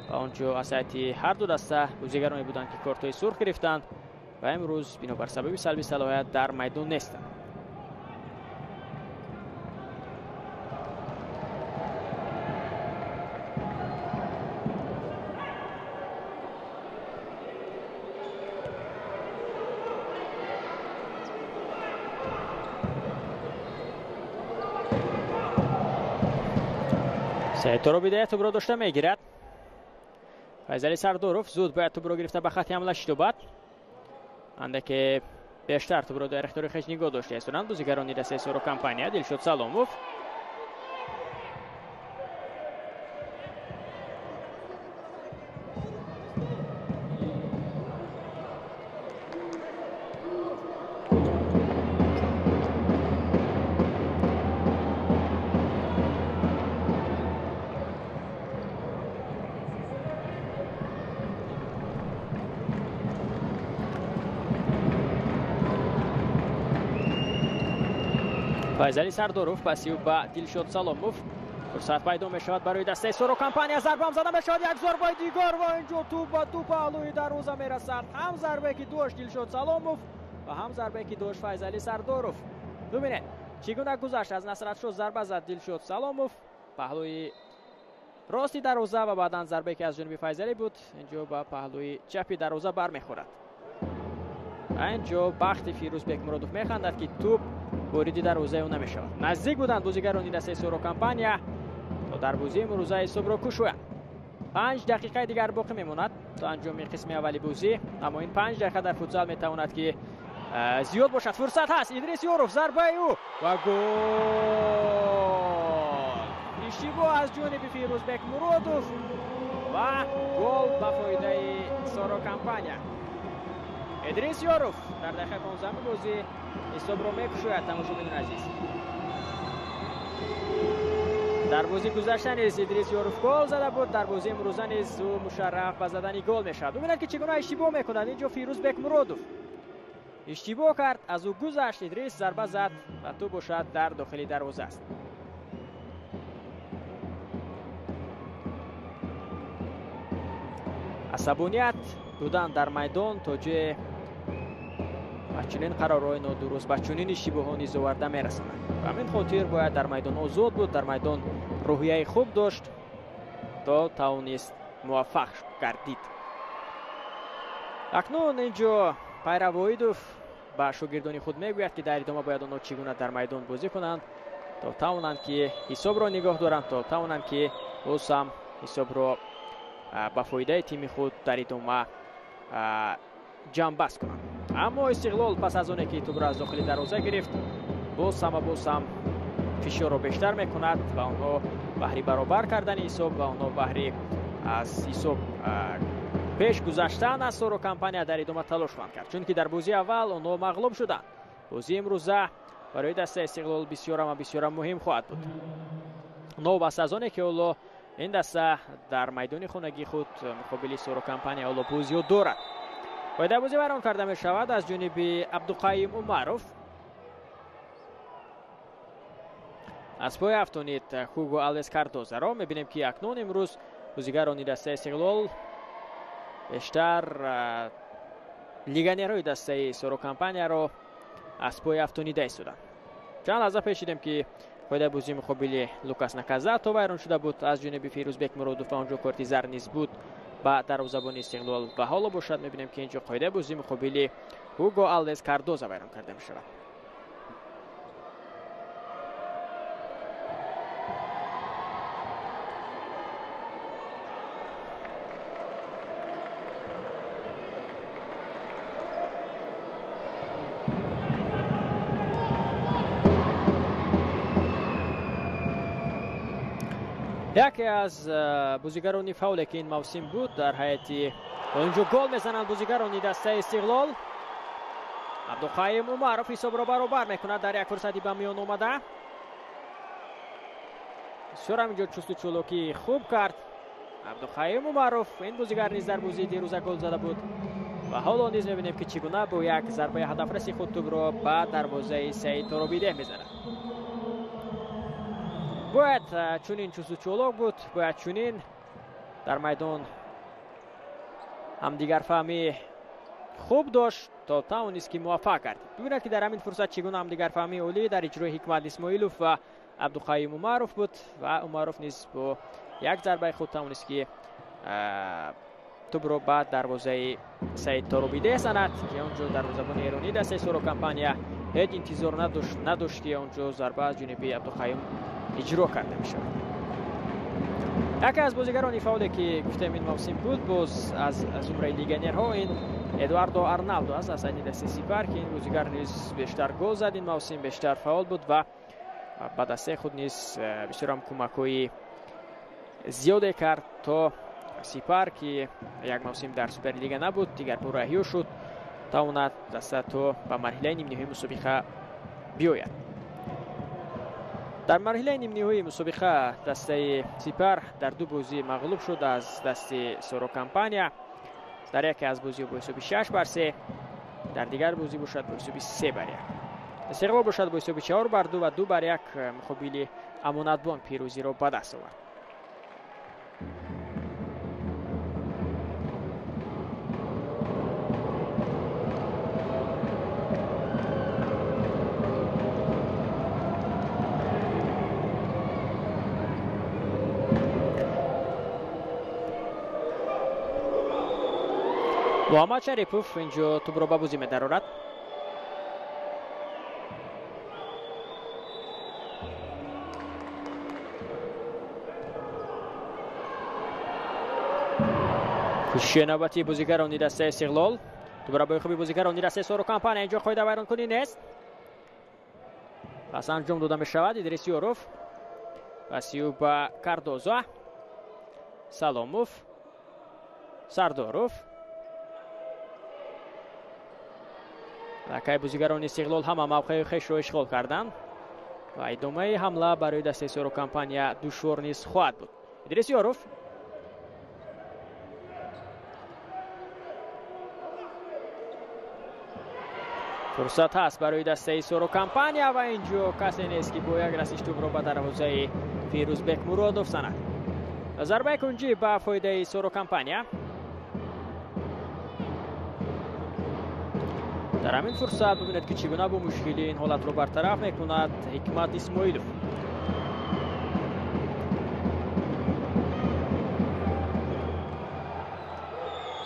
ва он ҷо аз ҳайати ҳар ду даста бозигароне буданд, ки кортҳои сурх гирифтанд ва имрӯз бинобар сабаби салби салоҳият дар майдон нестанд. Саид Туробиде тӯбро дошта мегирад. Файзали Сардоров зуд бояд тӯбро гирифта ба хати ҳамла шитобад. Андаке бештар тӯбро дар ихтиёри хеш нигоҳ дошта истоданд бозигарони дастаи Соро Компания. Дилшод Саломов. Файзали Сардоров паси ӯ ба Дилшод Саломов. Фурсат пайдо мешавад барои дастаи Соро Компания. Зарбаам зада мешавад, як зарбаи дигар ва инҷо тӯб ба ду паҳлӯи дарвоза мерасад. Ҳам зарбае ки дошт Дилшод Саломов ва ҳам зарбае ки дошт Файзали Сардоров. Бибинед, Чӣ гуна гузашт аз Насратшо, зарба зад Дилшод Саломов паҳлӯи рости дарвоза ва баъдан зарбае ки аз ҷониби Файзалӣ буд инҷо ба паҳлӯи чапи дарвоза бармехӯрад. Инҷо бахти Фирӯз Бекмуродов механдад, ки тӯп вориди дарвозаи ӯ намешавад. Наздик буданд бозигарони дастаи Соро Компания то дар бозии имрӯза ҳисобро кушоянд. 5 дақиқаи дигар боқӣ мемонад то анҷоми қисми аввали бозӣ, аммо ин 5 дақиқа дар футзал метавонад ки зиёд бошад. Фурсат ҳаст, Идрис Ёров, зарбаи ӯ ва гол! Иштибоҳ аз ҷониби Фирӯз Бекмуродов ва гол ба фоидаи Соро Компания. Идрис Ёров дар дақиқаи 15 бозӣ ҳисобро мекушояд. Тамошобинони азиз, дар бозӣ гузашта низ Идрис Ёров гол зада буд, дар бозии имрӯза низ ӯ мушарраф ба задани гол мешавад. Бубинед ки чӣ гуна иштибоҳ мекунад инҷо Фирӯз Бекмуродов. Иштибоҳ кард, аз ӯ гузашт, Идрис зарба зад ва тӯп бошад дар дохили дарвоза аст. Асабоният будан дар майдон то ҷое ба чунин қарорҳои нодуруст, ба чунин иштибоҳҳо низ оварда мерасонад. Ба ҳамин хотир бояд дар майдон озод буд, дар майдон рӯҳияи хуб дошт то тавонист муваффақ гардид. Акнун инҷо Пайравоидов ба шогирдони худ мегӯяд, ки дар идома бояд онҳо чӣ гуна дар майдон бозӣ кунанд то тавонанд ки ҳисобро нигоҳ доранд, то тавонанд ки боз ҳам ҳисобро ба фоидаи тими худ дар идома ҷамъбаст кунанд. Аммо Истиқлол пас аз оне ки тӯбро аз дохили дарвоза гирифт, боз ҳам фишорро бештар мекунад ва онҳо баҳри баробар кардани ҳисоб ва онҳо баҳри аз ҳисоб пеш гузаштан аз Соро Компания дар идома талош хоҳанд кард, чунки дар бозии аввал онҳо мағлуб шуданд. Бозии имрӯза барои дастаи Истиқлол бисёрам муҳим хоҳад буд. Новобаста аз оне ки ҳоло ин даста дар майдони хонагии худ муқобили Соро Компания ҳоло бозиё дорад. Қоидаи бозӣ вайрон карда мешавад аз ҷониби Абдуқайим Умаров. Аз пои афтонид Хуго Алвес Кардозаро. Мебинем ки акнун имрӯз бозигарони дастаи Истиқлол бештар легионерҳои дастаи Соро Компанияро аз пои афтонида истоданд. Чанд лаҳза пеш дидем ки қоидаи бозии муқобили Лукас Наказато вайрон шуда буд аз ҷониби Фирӯз Бекмуродов ва онҷо корти зар низ буд ба дарвозабони Истиқлол ва ҳоло бошад мебинем ки инҷо қоидаи бозии муқобили Ҳуго Алвес Кардоза вайрон карда мешавад. Яке аз бозигарони фаъоле ки ин мавсим буд дар ҳайати онҷо гол мезананд бозигарони дастаи Истиқлол. Абдуқайим Умаров ҳисобро баробар мекунад дар як фурсати ба миён омада. Бисёр ҳам инҷо чусту чолокӣ хуб кард Абдуқайим Умаров. Ин бозигар низ дар бозии дирӯза гол зада буд ва ҳоло низ мебинем ки чӣ гуна бо як зарбаи ҳадафраси худ тӯбро ба дарвозаи Саид Торобидеҳ мезанад. Бояд чунин чусту чолок буд, бояд чунин дар майдон ҳамдигарфаҳмӣ хуб дошт то тавонист ки муваффақ гардид. Бибинед ки дар ҳамин фурсат чӣ гуна ҳамдигарфаҳмии олӣ дар иҷрои Ҳикмат Исмоилов ва Абдуқайим Умаров буд ва Умаров низ бо як зарбаи худ тавонист ки тӯбро ба дарвозаи Саид Торобидеҳ занад, ки онҷо дарвозабони эронӣ дастаи Соро Компания ҳеҷ интизор надошт ки онҷо зарба аз ҷониби Абдуқайим иҷро карда мешавад. Яке аз бозигарони фаъоле ки гуфтем ин мавсим буд боз аз зумраи легионерҳо ин Эдуардо Арналдо аст аз айни дастаи Сипар, ки ин бозигар низ бештар гол зад ин мавсим, бештар фаъол буд ва ба дастаи худ низ бисёрам кӯмакҳои зиёде кард то Сипар, ки як мавсим дар Суперлига набуд, дигар бора эҳё шуд, тавонад даста то ба марҳилаи нимниҳоии мусобиқа биёяд. Дар марҳилаи нимниҳоии мусобиқа дастаи Сипар дар ду бозӣ мағлуб шуд аз дасти Соро Компания. Дар яке аз бозиҳо бо ҳисоби 6-3, дар дигар бозӣ бошад бо ҳисоби 3-1. Истиқлол бошад бо ҳисоби 4-2 ва 2-1 муқобили Амонатбонк пирӯзиро ба даст овард. Муҳаммад Шарипов инҷо тӯбро ба бозӣ медарорад. Кӯшиши навбатии бозигарони дастаи Истиқлол. Тӯбро бо хуби бозигарони дастаи Соро Компания. Инҷо қоида вайронкунӣ нест. Пас анҷом дода мешавад. Идрис Ёров паси ӯ ба Кардоза, Саломов, Сардоров. Лакай бозигарони Истиқлол ҳама мавқеи хешро ишғол карданд ва идомаи ҳамла барои дастаи Соро Компания душвор низ хоҳад буд. Идрис Ёров фурсат ҳаст барои дастаи Соро Компания ва инҷо касе нест, ки бо як расиш тӯбро ба дарвозаи Фирӯзбек Муродов занад. Зарбаи кунҷӣ ба фоидаи Соро Компания. Дар ҳамин фурсат бибинед, ки чӣ гуна бо мушкилӣ ин ҳолатро бартараф мекунад Ҳикмат Исмоилов.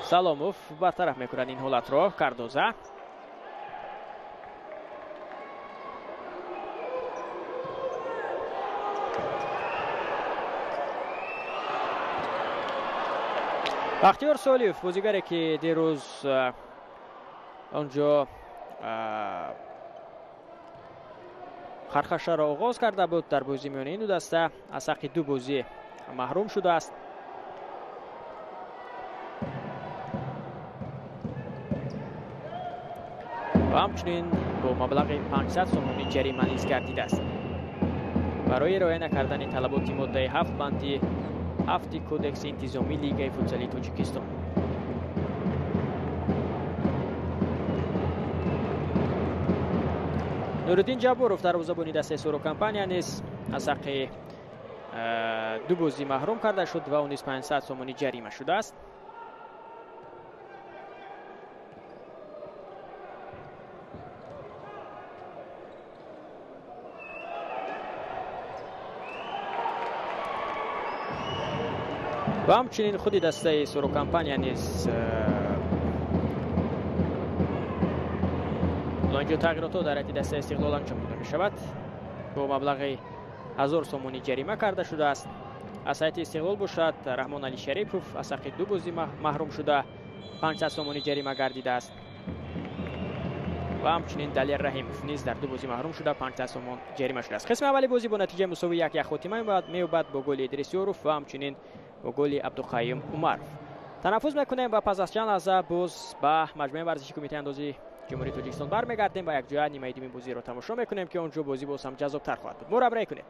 Саломов бартараф мекунад ин ҳолатро. Кардоза Бахтиёр Солиев, бозигаре ки дирӯз онҷо хархашаро оғоз карда буд дар бозӣ миёни ин ду даста, аз ҳаққи ду бозӣ маҳрум шудааст. Ва ҳамчунин бо маблағи 500 сомонӣ ҷарима низ гардидааст барои риоя накардани талаботи моддаи 7 банди 7 кодекси интизомии Лигаи футзалии Тоҷикистон. Нуриддин Ҷабборов, дарвозабони дастаи Соро Компания, низ аз ҳаққи ду бозӣ маҳрум карда шуд ва ӯ низ 500 сомонӣ ҷарима шудааст. Ва ҳамчунин худи дастаи Соро Компания низ инҷо тағйиротҳо дар ҳайати дастаи Истиқлол анҷом дода мешавад. Бо маблағи 1000 сомонӣ ҷарима карда шудааст. Аз ҳайати Истиқлол бошад Раҳмон Али Шарипов аз ҳаққи ду бозӣ маҳрум шуда 500 сомонӣ ҷарима гардидааст. Ва ҳамчунин Далер Раҳимов низ дар ду бозӣ маҳрум шуда 500 сомон ҷарима шудааст. Қисми аввали бозӣ бо натиҷаи мусовӣ 1-1 хотима меёбад бо голи Идрис Ёров ва ҳамчунин бо голи Абдуқайюм Умаров. Танаффус мекунем ва пас аз чанд лаҳза боз ба маҷмӯаи варзиши Кумитаи андозии Ҷумҳурии Тоҷикистон бармегардем ва якҷоя нимаи дуюми бозиро тамошо мекунем, ки он ҷо бозӣ боз ҳам ҷаззобтар хоҳад буд. Моро ҳамроҳӣ кунед.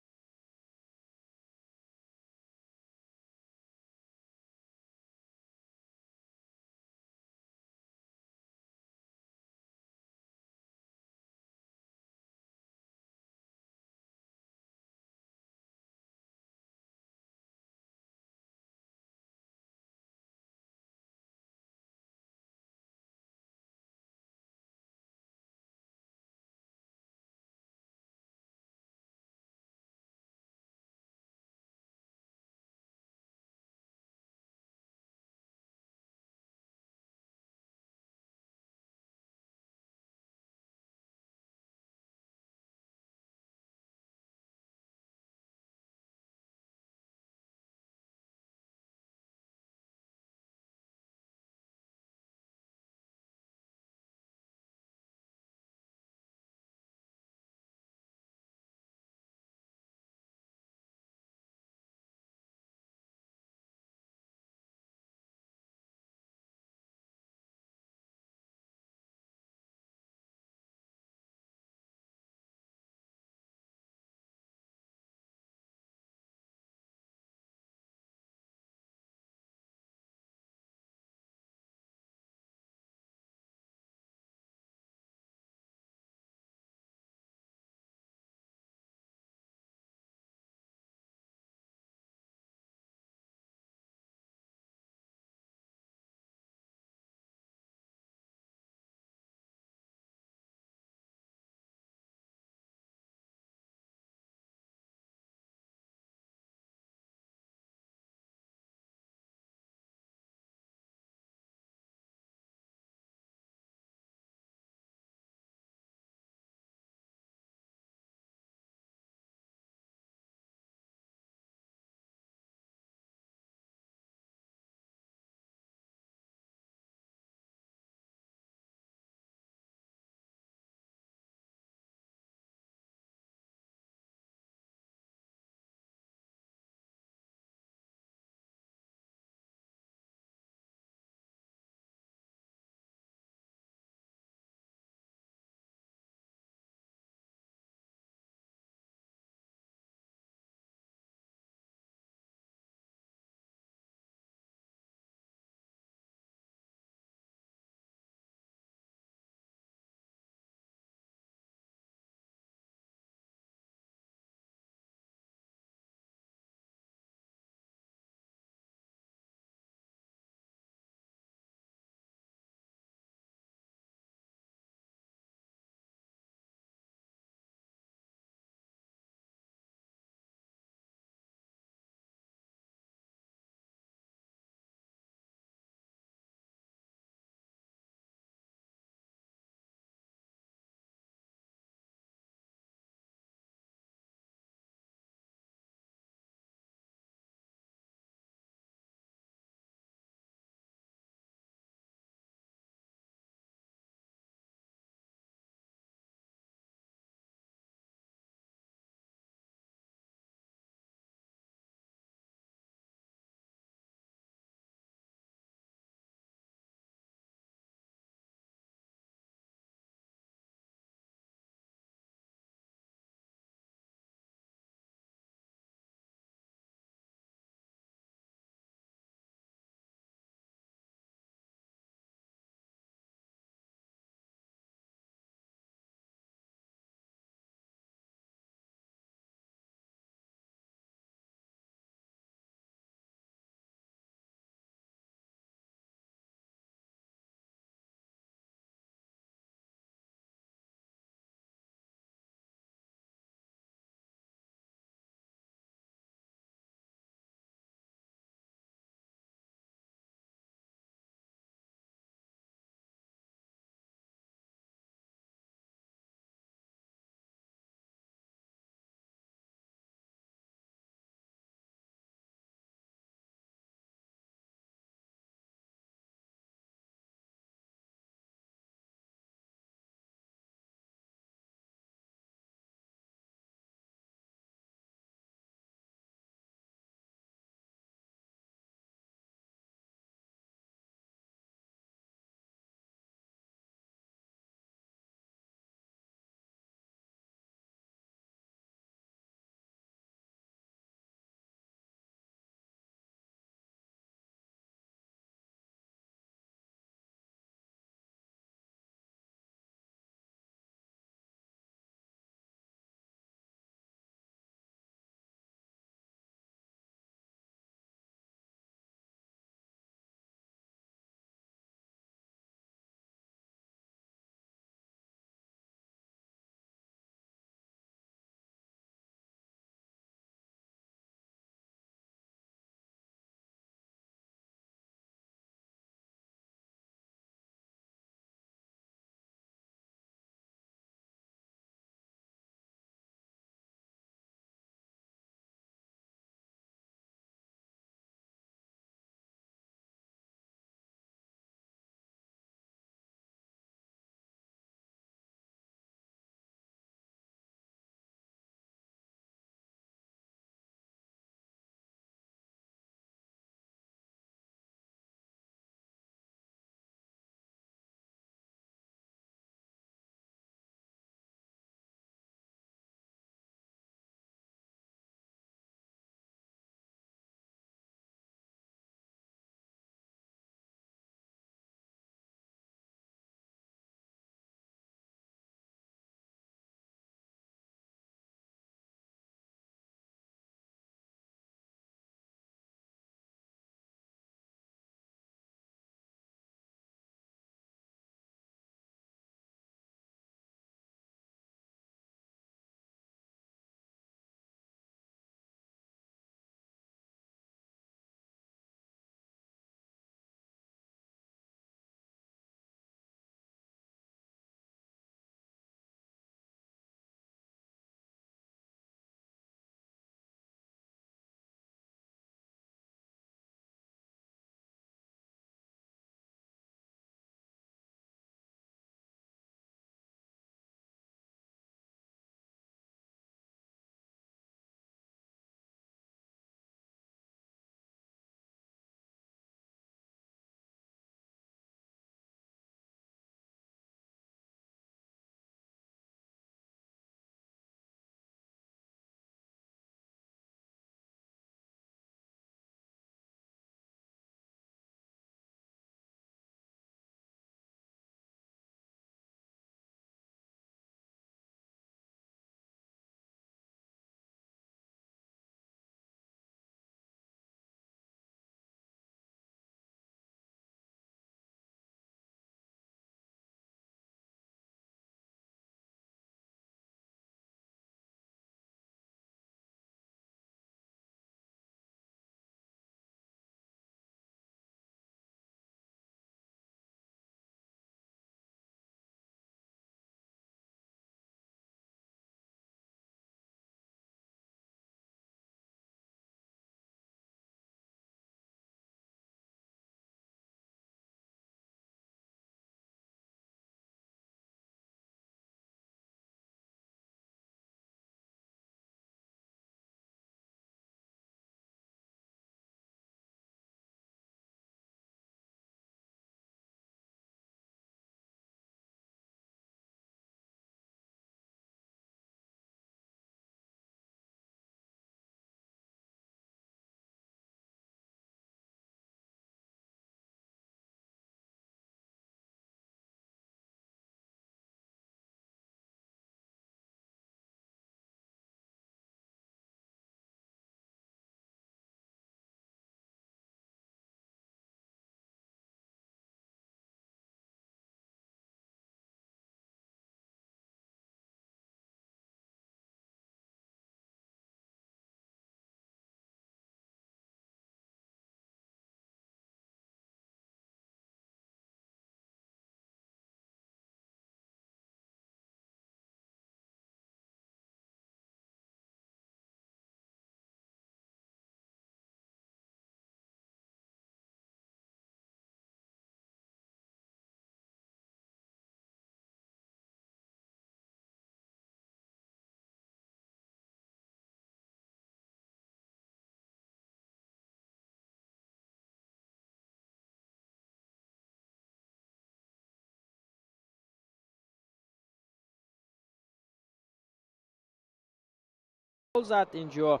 Гол зад инҷо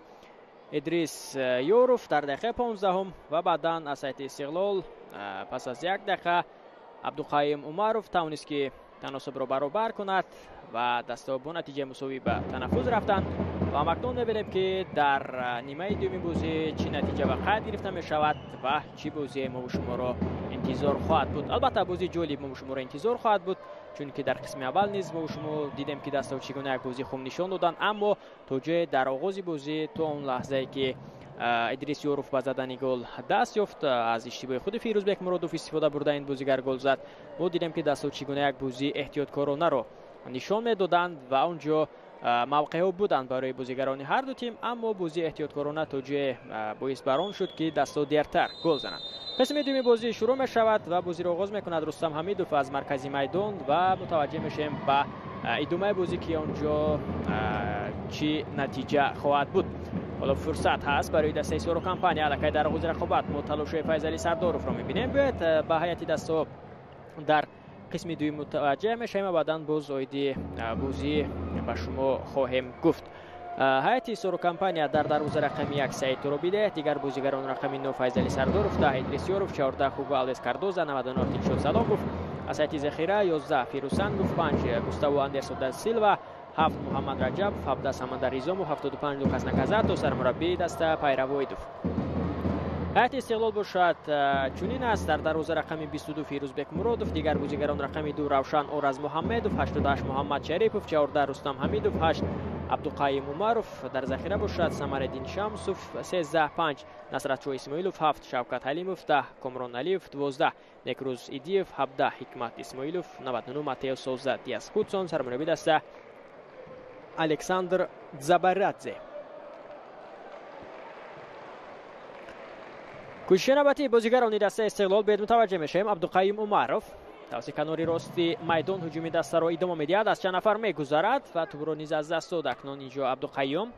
Идрис Ёров дар дақиқаи 15 ва баъдан аз ҳайати Истиқлол пас аз як дақиқа Абдуқайим Умаров тавонист ки таносубро баробар кунад ва дастаҳо бо натиҷаи мусовӣ ба танаффус рафтанд. Ва ҳамакнун мебинем ки дар нимаи дуюми бозӣ чӣ натиҷа ба қайд гирифта мешавад ва чӣ бозие мо шуморо интизор хоҳад буд. Албатта бозии ҷолиб мо шуморо интизор хоҳад буд, чунки дар қисми аввал низ мо шумо дидем ки дастаҳо чӣ гуна як бозии хуб нишон доданд, аммо то ҷое дар оғози бозӣ то он лаҳзае ки Идрис Ёров ба задани гол даст ёфт, аз иштибоҳи худи Фирӯзбек Муродов истифода бурда ин бозигар гол зад, мо дидем ки дастаҳо чӣ гуна як бозии эҳтиёткоронаро нишон медоданд ва он ҷо мавқеъҳо буданд барои бозигарони ҳар ду тим, аммо бозии эҳтиёткорона то ҷое боис бар он шуд ки дастаҳо дертар гол зананд. Қисми дуюми бозӣ шурӯъ мешавад ва бозиро оғоз мекунад Рустам Ҳамидов аз маркази майдон ва мутаваҷҷеҳ мешавем ба идомаи бозӣ ки он ҷо чӣ натиҷа хоҳад буд. Ҳоло фурсат ҳаст барои дастаи Соро Компания. Аллакай дар оғози рақобат мо талошҳои Файзалӣ Сардоровро мебинем. Биёед ба ҳайати дастаҳо дар қисми дуюм мутаваҷҷеҳ мешавем ва баъдан боз оиди бозӣ ба шумо хоҳем гуфт. Ҳайати Соро Компания дар дарвоза рақами 1 Саид Туробиде, дигар бозигарон рақами 9 Файзалӣ Сардоров, 10 Идрис Ёров, 14 Хуго Алвес Кардоза, 99 Дилшод Саломов, аз ҳайати захира 11 Фирӯзсангов, 5 Густаво Андерсон да Силва, 7 Муҳаммад Раҷабов, 17 Самандар Изомов, 75 Лукас Наказато, сармураббии даста Пайравоидов. Ҳайати Истиқлол бошад чунин аст: дар дарвоза рақами 22 Фирӯзбек Муродов, дигар бозигарон рақами 2 Равшан Оразмуҳаммедов, 88 Муҳаммад Шарипов, 14 Рустам Ҳамидов, 8 Абдуқайим Умаров, дар захира бошад Самариддин Шамсов, 13 5 Насратшоҳ Исмоилов, 7 Шавкат Ҳалимов, 10 Комрон Алиев, 12 Некрӯз Идиев, 17 Ҳикмат Исмоилов, 99 Матео Соза Диас Худсон, сармураббии даста Александр Забарадзе. Кӯшиши навбатии бозигарони дастаи Истиқлол бед мутаваҷҷеҳ мешавем. Абдуқайим Умаров тавассути канори рости майдон ҳуҷуми дастаро идома медиҳад, аз чанд нафар мегузарад ва тӯбро низ аз даст дод. Акнун инҷо Абдуқайюм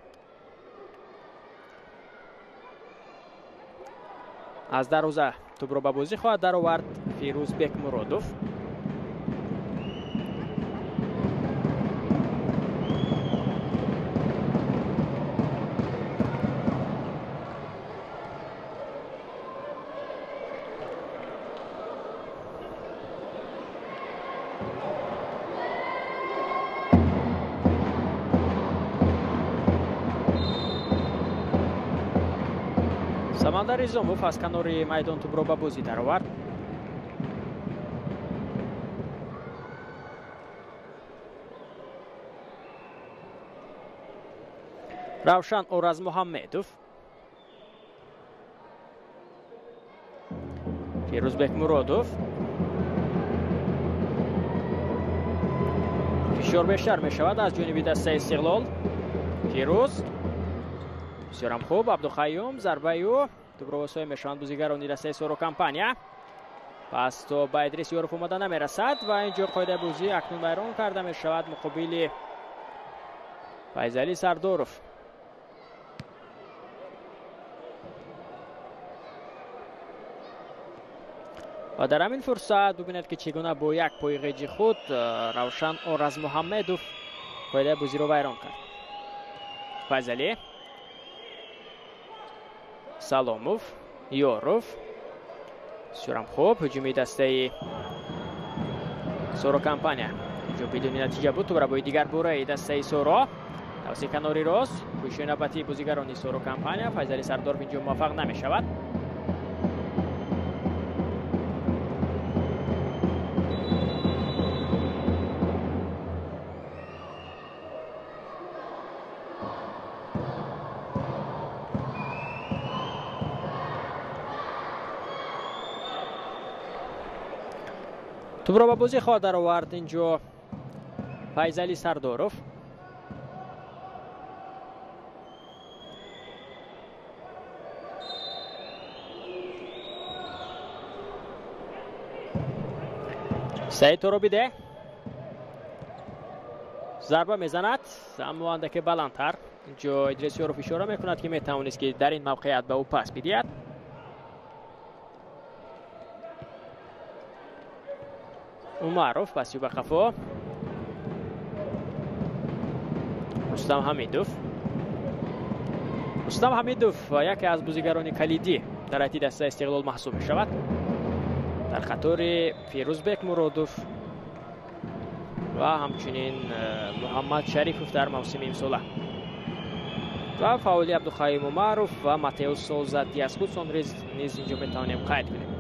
аз дарвоза тӯбро ба бозӣ хоҳад даровард. Фирӯзбек Муродов Самандар Изомов аз канори майдон тӯбро ба бозӣ даровард. Равшан Оразмуҳаммедов, Фирӯзбек Муродов. Фишор бештар мешавад аз ҷониби дастаи Истиқлол. Фирӯз бисёрам хуб, Абдуқайюм зарбаи ӯ тӯбро восоя мешаванд бозигарони дастаи Соро Компания. Пас то ба Идрис Ёров омада намерасад ва инҷо қоидаи бозӣ акнун вайрон карда мешавад муқобили Файзалӣ Сардоров. Ва дар ҳамин фурсат бубинед ки чӣ гуна бо як пои ғеҷи худ Равшан Оразмуҳаммедов қоидаи бозиро вайрон кард. Файзалӣ, Саломов, Ёров. Бисёрам хуб, ҳуҷуми дастаи Соро Компания инҷо бидуни натиҷа буд. Тӯбрабои дигар бураи дастаи Соро тавассути канори рост. Кӯшиши навбатии бозигарони Соро Компания, Файзалӣ Сардоров инҷо муваффақ намешавад. Тӯбро ба бозӣ хоҳад даровард инҷо Файзалӣ Сардоров. Саид Торобиде зарба мезанад, аммо андаке баландтар. Инҷо Идрис Ёров ишора мекунад ки метавонист ки дар ин мавқеият ба ӯ пас бидиҳад. Умаров паси ба қафо. Рустам Ҳамидов. Рустам Ҳамидов яке аз бозигарони калидӣ дар ҳайати дастаи Истиқлол маҳсуб мешавад. Дар қатори Фирӯзбек Муродов ва ҳамчунин Муҳаммад Шарифов дар мавсими имсола ва фаъоли Абдуқаюм Умаров ва Матеус Соза Диас Худсон низ инҷо метавонем қайд кунем.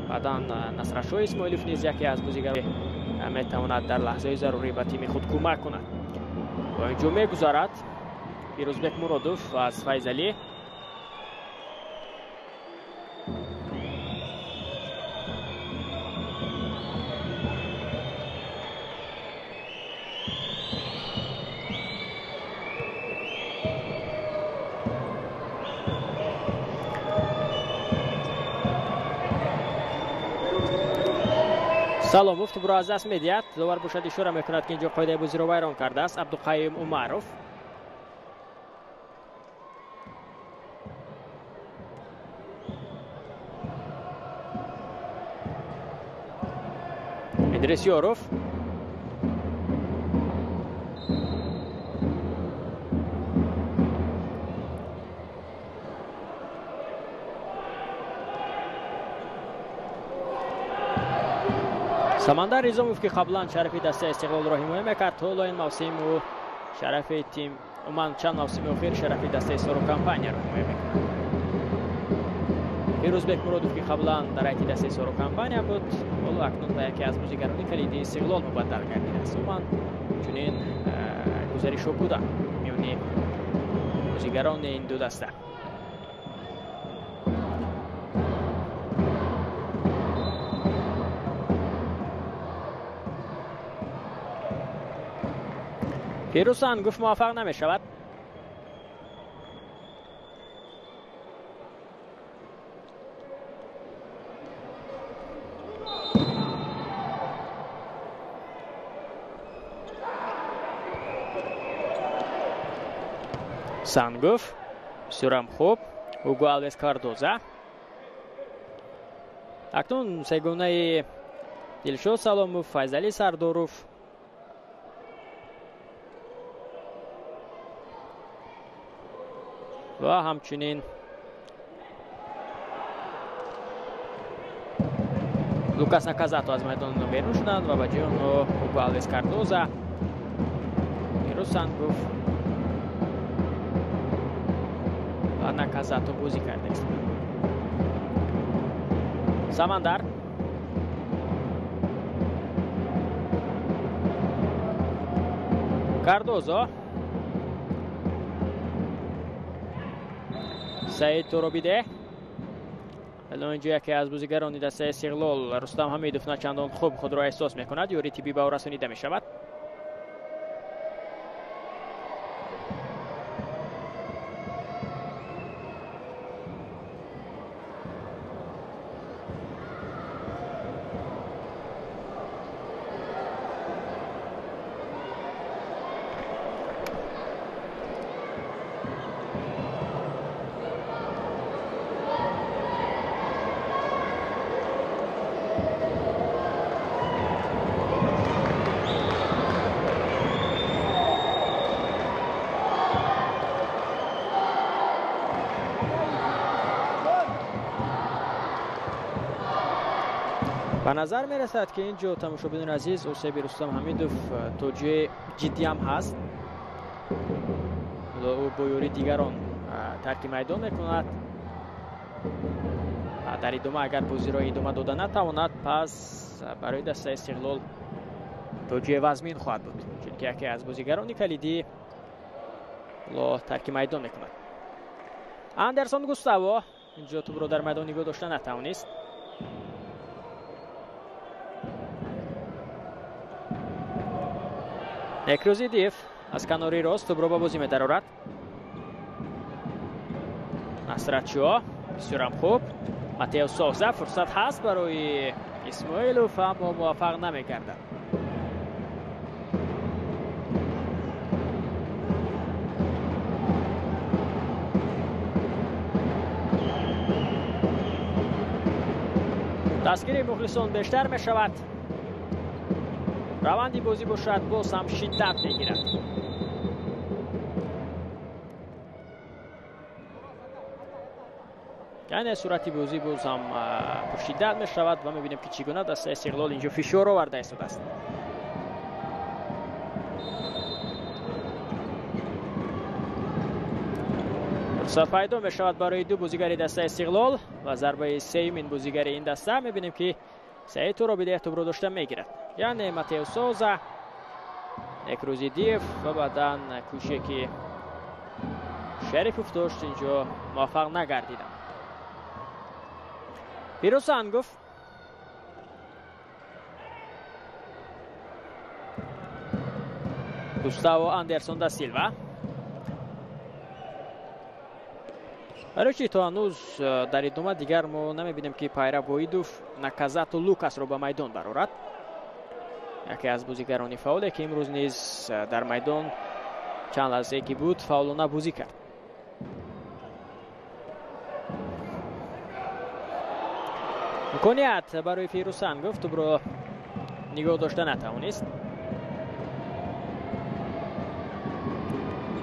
Баъдан Насратшоҳ Исмоилов низ яке аз бозигарон метавонад дар лаҳзаи зарурӣ ба тими худ кӯмак кунад. Ва инҷо мегузарад Фирӯзбек Муродов аз Файзалӣ. Саломов тӯбро аз даст медиҳад. Довар бошад ишора мекунад, ки инҷо қоидаи бозиро вайрон кардааст Абдуқаюм Умаров. Идрис Ёров. Самандар Низомов, ки қаблан шарафи дастаи Истиқлолро ҳимоя мекард, ҳоло ин мавсим ӯ шарафи тим, умуман чанд мавсими охир шарафи дастаи Соро Компанияро ҳимоя мекунад. Фирӯзбек Муродов, ки қаблан дар ҳайати дастаи Соро Компания буд, ҳоло акнун ба яке аз бозигарони калидии Истиқлол мубаддал гардидааст. Умуман чунин гузаришҳо буданд миёни бозигарони ин ду даста. Фирӯз Сангов муваффақ намешавад. Сангов бисёрам хуб. Уго Алвес Кардоза. Акнун сегонаи Дилшод Саломов, Файзалӣ Сардоров ва ҳамчунин Лукас Наказато аз майдон берун шуданд ва ба ҷои онҳо Уго Алвес Кардоза, Фирӯз Сангов ва Наказато бозӣ кардааст. Самандар Кардозо, Саид Торобиде. Ҳоло инҷо яке аз бозигарони дастаи Истиқлол Рустам Ҳамидов начандон хуб худро эҳсос мекунад. Ёрии тиббӣ ба ӯ расонида мешавад. Ба назар мерасад, ки инҷо тамошобинони азиз осеби Рустам Ҳамидов то ҷои ҷиддӣ ҳам ҳаст. Ҳоло ӯ бо ёрии дигарон тарки майдон мекунад. Дар идома агар бозиро идома дода натавонад, пас барои дастаи Истиқлол то ҷои вазмин хоҳад буд, чунки яке аз бозигарони калидӣ ҳоло тарки майдон мекунад. Андерсон Густаво инҷо тӯбро дар майдон нигоҳ дошта натавонист. Некрӯзидиев аз канори рост тӯбро ба бозӣ медарорад. Насратшоҳ бисёрам хуб. Матеус Соза, фурсат ҳаст барои Исмоилов, аммо муваффақ намегардад. Дастгирии мухлисон бештар мешавад. Раванди бозӣ бошад боз ҳам шиддат мегирад. Яъне суръати бозӣ боз ҳам пуршиддат мешавад ва мебинем, ки чӣ гуна дастаи Истиқлол инҷо фишор оварда истодааст. Фурсат пайдо мешавад барои ду бозигари дастаи Истиқлол ва зарбаи сеюмин бозигари ин даста мебинем, ки Саид Туробидеҳ тӯбро дошта мегирад. Яъне Матео Соза, Некрӯзидиев ва баъдан кӯше ки Шарипов дошт, инҷо муваффақ нагардиданд. Фирӯз Сангов Густаво Андерсон да Силва. Барои чӣ то ҳанӯз дар идома дигар мо намебинем, ки Пайра Воидов Наказато Лукасро ба майдон барорад. Яке аз бозигарони фаъоле, ки имрӯз низ дар майдон чанд лаҳзае ки буд фаъолона бозӣ кард. Имконият барои Фирӯз Сангов, тӯбро нигоҳ дошта натавонист.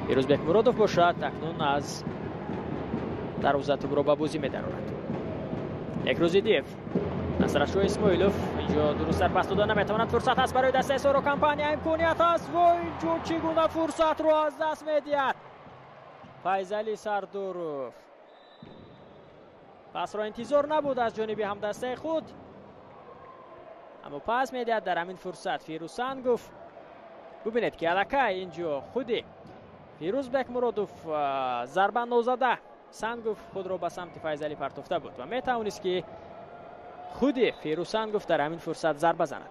Фирӯз Бекмуродов бошад акнун аз дарвоза тӯбро ба бозӣ медарорад. Некрӯзидиев, Насратшоҳ Исмоилов инҷо дурусттар пас дода наметавонад. Фурсат аст барои дастаи Соро Компания, имконият аст ва инҷо чӣ гуна фурсатро аз даст медиҳад Файзали Сардоров. Пасро интизор набуд аз ҷониби ҳамдастаи худ, аммо пас медиҳад дар ҳамин фурсат Фирӯз Сангов. Бубинед, ки аллакай инҷо худи Фирӯз Бекмуродов зарба нозада Сангов худро ба самти Файзалӣ партофта буд ва метавонист, ки худи Фирӯз Сангов дар ҳамин фурсат зарба занад.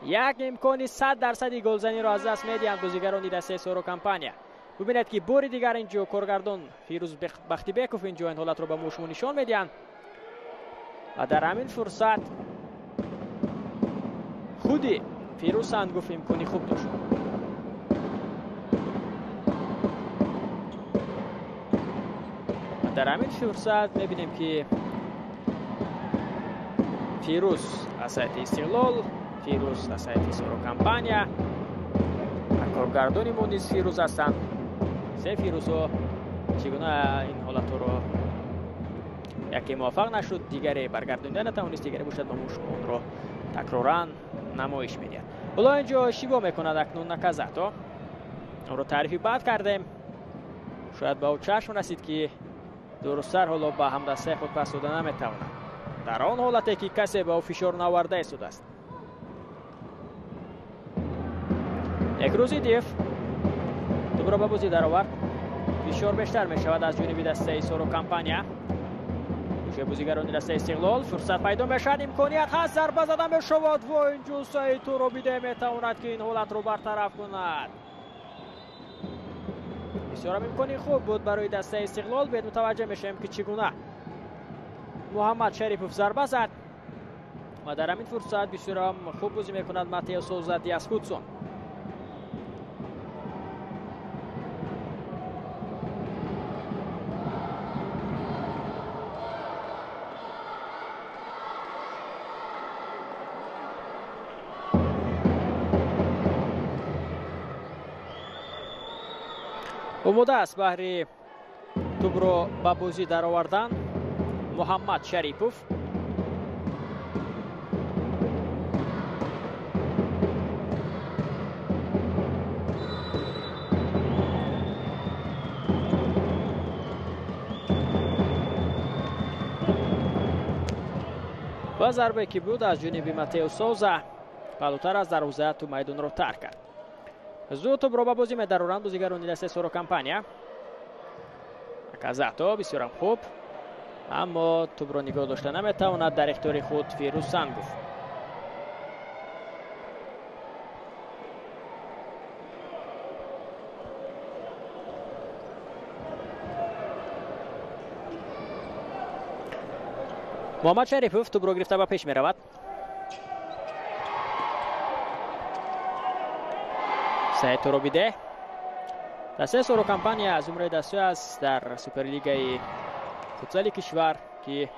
Як имкони 100% голзаниро аз даст медиҳанд бозигарони дастаи Соро Компания. Бубинед, ки бори дигар инҷо коргардон Фирӯз Бахтибеков инҷо ин ҳолатро ба мо шумо нишон медиҳанд ва дар ҳамин фурсат худи Фирӯз Сангов имкони хуб дошт. Дар ҳамин фурсат мебинем, ки Фирӯз аз сайти Истиқлол, Фирӯз аз сайти Соро Компания ва коргардони мо низ Фирӯз ҳастанд. Се Фирӯзҳо чӣ гуна ин ҳолатҳоро яке муваффақ нашуд, дигаре баргардонида натавонист, дигаре бошад ба мо шумо онро такроран намоиш медиҳад. Ҳоло инҷо шибо мекунад акнун Наказато. Онро таърифи бад кардем, шояд ба ӯ чашм расид, ки дурусттар ҳоло ба ҳамдастаи худ пас дода наметавонад дар он ҳолате ки касе ба ӯ фишор наоварда истодааст. Некрӯзидиев тӯбро ба бозӣ даровард. Фишор бештар мешавад аз ҷониби дастаи Соро Компания. Кӯшаи бозигарони дастаи Истиқлол фурсат пайдо мешавад, имконият ҳаст, зарба зада мешавад ва инҷо Саид Туробиде метавонад, ки ин ҳолатро бартараф кунад. Бисёрам имкони хуб буд барои дастаи Истиқлол. Бед мутаваҷҷеҳ мешавем, ки чӣ гуна Муҳаммад Шарипов зарба зад ва дар ҳамин фурсат бисёрам хуб бозӣ мекунад Матео Соза Диас Худсон. Омода аст баҳри тӯбро ба бозӣ даровардан Муҳаммад Шарипов. Ва зарбае ки буд аз ҷониби Матео Соза паҳлӯтар аз дарвоза ту майдонро тарк кард. Зуд тӯбро ба бозӣ медароранд бозигарони дастаи Соро Компания. Наказато бисёрам хуб, аммо тӯбро нигоҳ дошта наметавонад дар ихтиёри худ Фирӯз Сангов. Муҳаммад Шарипов тӯбро гирифта ба пеш меравад. Саид Туробиде. Дастаи Соро Компания аз зумраи дастаҳое аст дар Суперлигаи футзали кишвар, ки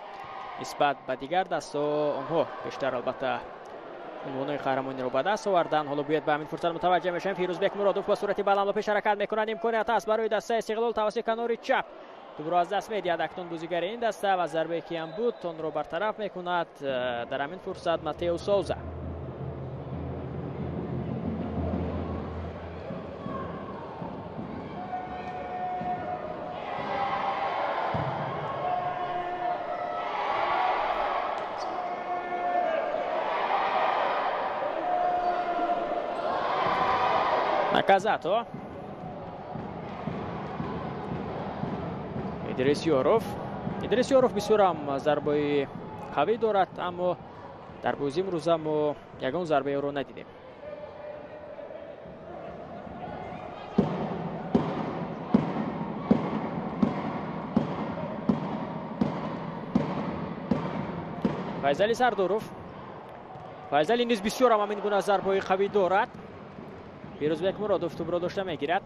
нисбат ба дигар дастаҳо онҳо бештар албатта унвонҳои қаҳрамониро ба даст оварданд. Ҳоло бояд ба ҳамин фурсат мутаваҷҷеҳ мешавем. Фирӯзбек Муродов ба сурати баланд ба пеш ҳаракат мекунад. Имконият аст барои дастаи Истиқлол тавассути канори чап. Тӯбро аз даст медиҳад акнун бозигари ин даста ва зарбае ки ҳам буд онро бартараф мекунад дар ҳамин фурсат Матео Соуза. Наказато. Идрис Ёров. Идрис Ёров бисёр ҳам зарбаи қавӣ дорад, аммо дар бозии имрӯза мо ягон зарбаи ӯро надидем. Файзали Сардоров. Файзали низ бисёр ҳам ҳамин гуна зарбаи қавӣ дорад. Фирӯз Бекмуродов тӯбро дошта мегирад.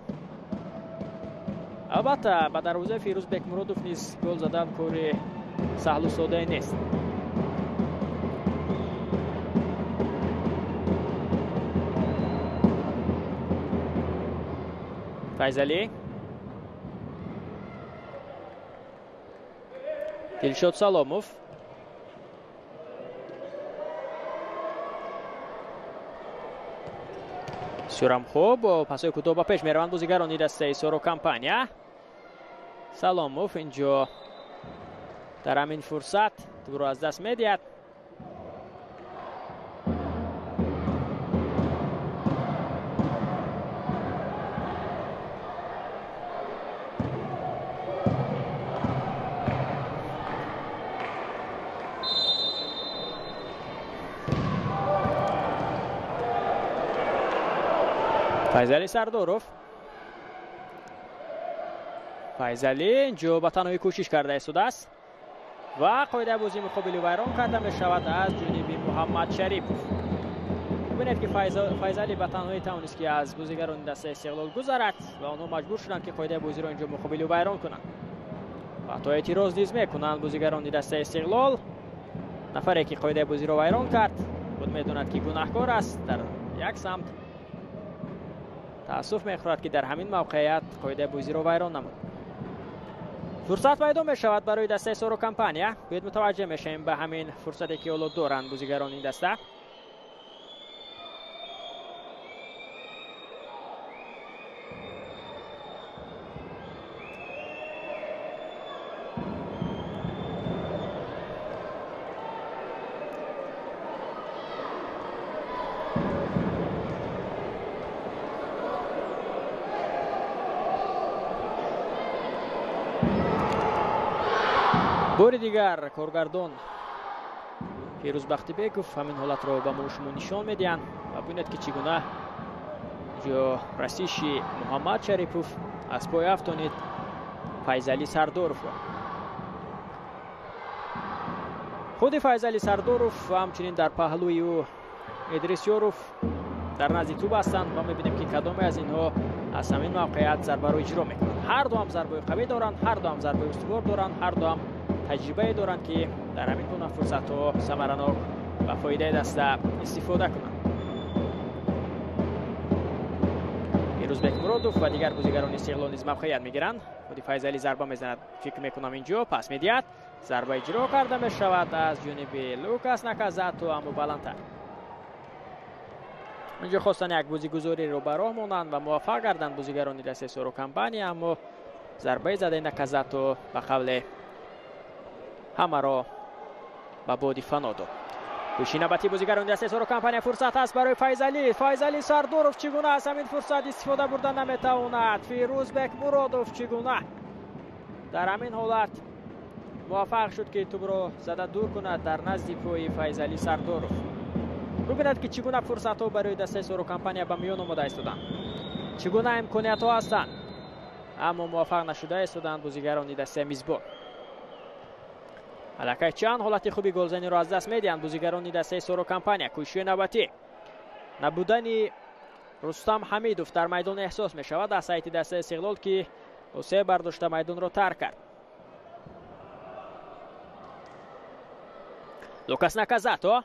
Албатта, ба дарвозаи Фирӯз Бекмуродов низ гол задан кори саҳлу содае нест. Файзалӣ. Дилшод Саломов. Бисёрам хуб, пасои кӯтоҳ ба пеш мераванд бозигарони дастаи Соро Компания. Саломов инҷо дар ҳамин фурсат тӯбро аз даст медиҳад. Файзали Сардоров. Файзали инҷо ба танҳоӣ кӯшиш карда истодааст ва қоидаи бозии муқобили вайрон карда мешавад аз ҷониби Муҳаммад Шарипов. Бубинед ки Файзали ба танҳоӣ тавонист ки аз бозигарони дастаи Истиқлол гузарад ва онҳо маҷбур шуданд ки қоидаи бозиро инҷо муқобили вайрон кунанд. Ва то эътироз низ мекунанд бозигарони дастаи Истиқлол. Нафаре ки қоидаи бозиро вайрон кард худ медонад ки гунаҳкор аст. Дар як самт таассуф мехӯрад ки дар ҳамин мавқеият қоидаи бозиро вайрон намуд. Фурсат пайдо мешавад барои дастаи Соро Компания. Биёед мутаваҷҷеҳ мешавем ба ҳамин фурсате ки ҳоло доранд бозигарони ин даста. Бори дигар коргардон Фирӯз Бахтибеков ҳамин ҳолатро ба мо шумо нишон медиҳанд ва бубинед ки чӣ гуна ҷо расиши Муҳаммад Шарипов аз пой афтонид Файзали Сардоровро. Худи Файзали Сардоров ва ҳамчунин дар паҳлӯи ӯ Идрис Ёров дар назди тӯб ҳастанд ва мебинем ки кадоме аз инҳо аз ҳамин мавқеият зарбаро иҷро мекунанд. Ҳар ду ҳам зарбаи қавӣ доранд, ҳар ду ҳам зарбаи устувор доранд, ҳар ду ҳам таҷрибае доранд ки дар ҳамин гуна фурсатҳо самаранок ба фоидаи даста истифода кунанд. Фирӯз Бекмуродов ва дигар бозигарони Истиқлол низ мавқеият мегиранд. Худи Файзали зарба мезанад, фикр мекунам инҷо пас медиҳад. Зарба иҷро карда мешавад аз ҷониби Лукас Наказато, аммо баландтар. Инҷо хостанд як бозигузориро ба роҳ монанд ва муваффақ гарданд бозигарони дастаи Соро Компания, аммо зарбаи задаи Наказато ба қавле ҳамаро ба боди фано дод. Кӯшиши навбатии бозигарони дастаи Соро Компания, фурсат аст барои Файзали. Файзали Сардоров чӣ гуна аз ҳамин фурсат истифода бурда наметавонад. Фирӯз Бекмуродов чӣ гуна дар ҳамин ҳолат муваффақ шуд ки тӯбро зада дур кунад дар назди пои Файзали Сардоров. Бубинед ки чӣ гуна фурсатҳо барои дастаи Соро Компания ба миён омода истоданд, чӣ гуна имкониятҳо ҳастанд, аммо муваффақ нашуда истоданд бозигарони дастаи мизбон. Аллакай чанд ҳолати хуби голзаниро аз даст медиҳанд бозигарони дастаи Соро Компания. Кӯшиши навбатӣ, набудани Рустам Ҳамидов дар майдон эҳсос мешавад аз сайти дастаи Истиқлол ки се бардошта майдонро тарк кард. Лукас Наказато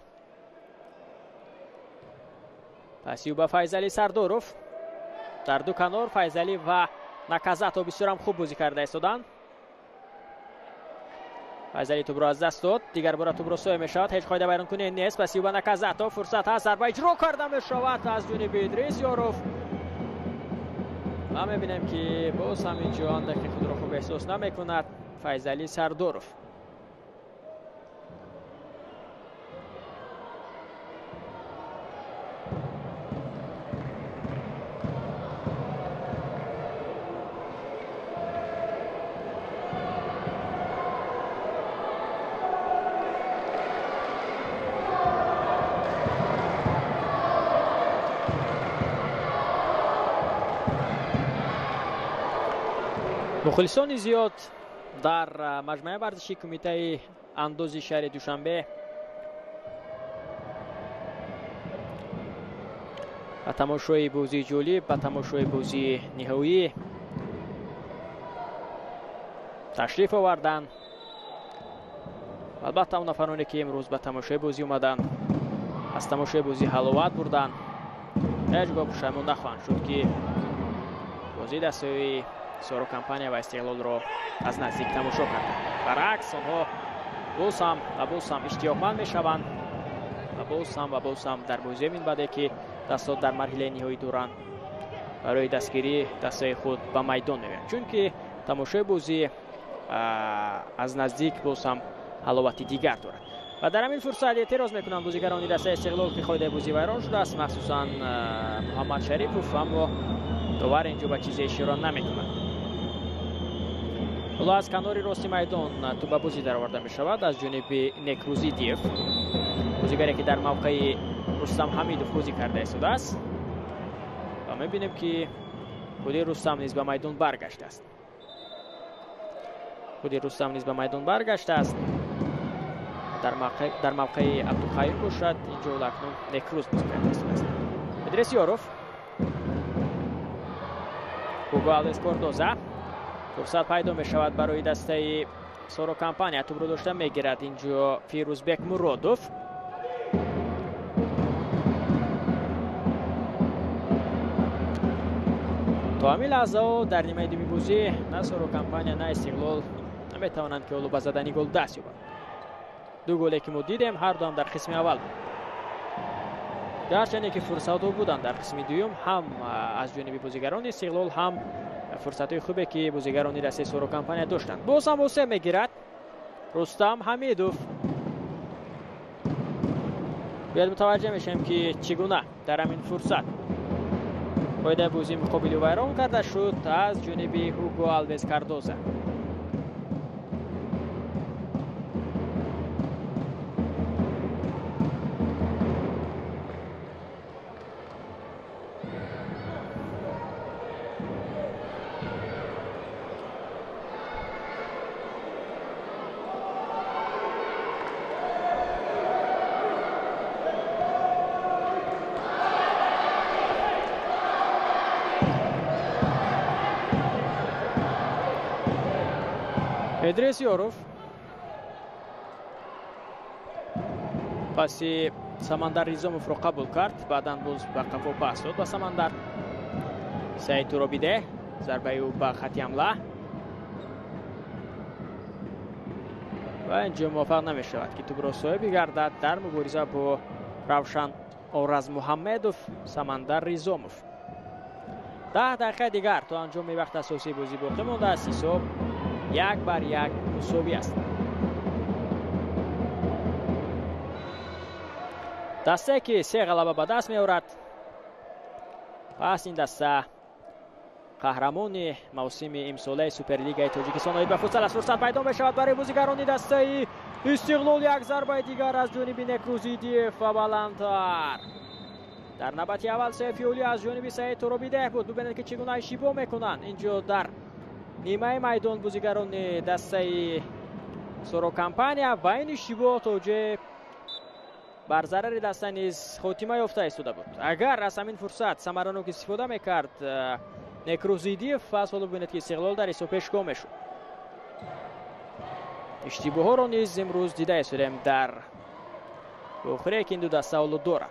пасиу ба Файзали Сардоров. Дар ду канор Файзали ва Наказато бисёрам хуб бозӣ карда истоданд. Файзалӣ тӯбро аз даст дод. Дигар бора тӯбро соя мешавад. Ҳеҷ қоида вайронкунӣ нест. Паси ба Наказато фурсат ҳаст. Зарба иҷро карда мешавад аз ҷониби Идрис Ёров. Ва мебинем, ки боз ҳам инҷо андаке худро хуб эҳсос намекунад Файзалӣ Сардоров. Мухлисони зиёд дар маҷмӯаи варзишии Кумитаи андози шаҳри Душанбе ба тамошои бозии ҷолиб, ба тамошои бозии ниҳоӣ ташриф оварданд. Албатта, он нафароне, ки имрӯз ба тамошои бозӣ омаданд, аз тамошои бозӣ ҳаловат бурданд, ҳеҷ гоҳ пушаймон нахоҳанд шуд, ки бозии дастаи Соро Компания ва Истиқлолро аз наздик тамошо карданд. Баръакс, онҳо боз ҳам ва боз ҳам иштиёқманд мешаванд ва боз ҳам ва боз ҳам дар бозии минбаъде, ки дастҳо дар марҳилаи ниҳоӣ доранд, барои дастгирии дастаи худ ба майдон меоянд, чунки тамошои бозӣ аз наздик боз ҳам ҳаловати дигар дорад. Ва дар ҳамин фурсат эътироз мекунанд бозигарони дастаи Истиқлол, ки қоидаи бозӣ вайрон шудааст, махсусан Муҳаммад Шарипов, аммо довар инҷо ба чизе ишора намекунад. Ҳоло аз канори рости майдон тӯб ба бозӣ дароварда мешавад аз ҷониби Некрузидиев, бозигаре, ки дар мавқеи Рустам Ҳамидов бозӣ карда истодааст. Ва мебинем, ки худи Рустам низ ба майдон баргаштааст. Худи Рустам низ ба майдон баргаштааст. Дар мавқеи Абдуқаюм бошад, инҷо акнун Некруз бозӣ карда истодааст. Идрис Ёров, Ҳуго Алвес Кардоза. Фурсат пайдо мешавад барои дастаи Соро Компания. Тӯбро дошта мегирад инҷо Фирӯзбек Муродов. То ҳамин лаҳзаҳо дар нимаи дуюми бозӣ на Соро Компания, на Истиқлол наметавонанд, ки ҳоло ба задани гол даст ёбанд. Ду голе, ки мо дидем, ҳар дуам дар қисми аввал буд. Гарчанде ки фурсатҳо буданд дар қисми дуюм, ҳам аз ҷониби бозигарони Истиқлол, ҳам фурсатҳои хубе, ки бозигарони дастаи Соро Компания доштанд. Боз ҳам восе мегирад Рустам Ҳамидов. Бояд мутаваҷҷеҳ мешавем, ки чӣ гуна дар ҳамин фурсат қоидаи бозии муқобили вайрон карда шуд аз ҷониби Ҳуго Алвес Кардоза. Идрис Ёров паси Самандар Ризомовро қабул кард, баъдан боз ба қафо пас дод ба Самандар. Саид Туробиде, зарбаи ӯ ба хати ҳамла ва инҷо муваффақ намешавад, ки тӯбро соҳиб гардад дар мубориза бо Равшан Оразмуҳаммедов Самандар Ризомов. 10 дақиқа дигар то анҷоми вақти асосии бозӣ боқӣ мондааст. Ҳисоб 1-1 мусовӣ аст. Дастае, ки се ғалаба ба даст меорад, пас ин даста қаҳрамони мавсими имсолаи Суперлигаи Тоҷикистон оид ба футсал аст. Фурсат пайдо мешавад барои бозигарони дастаи Истиқлол. Як зарбаи дигар аз ҷониби Некрузидиев ва баландтар. Дар навбати аввал Сайфиёлӣ аз ҷониби Саид Туробидеҳ буд. Бубинед, ки чӣ гуна иштибоҳ мекунанд инҷо дар нимаи майдон бозигарони дастаи Соро Компания ва ин иштибоҳ то ҷое бар зарари даста низ хотима ёфта истода буд. Агар аз ҳамин фурсат самаранок истифода мекард Некрузидиев, пас ҳоло бубинед, ки Истиқлол дар ҳисоб пешгом мешуд. Иштибоҳҳоро низ имрӯз дида истодем дар охире, ки ин ду даста ҳоло доранд,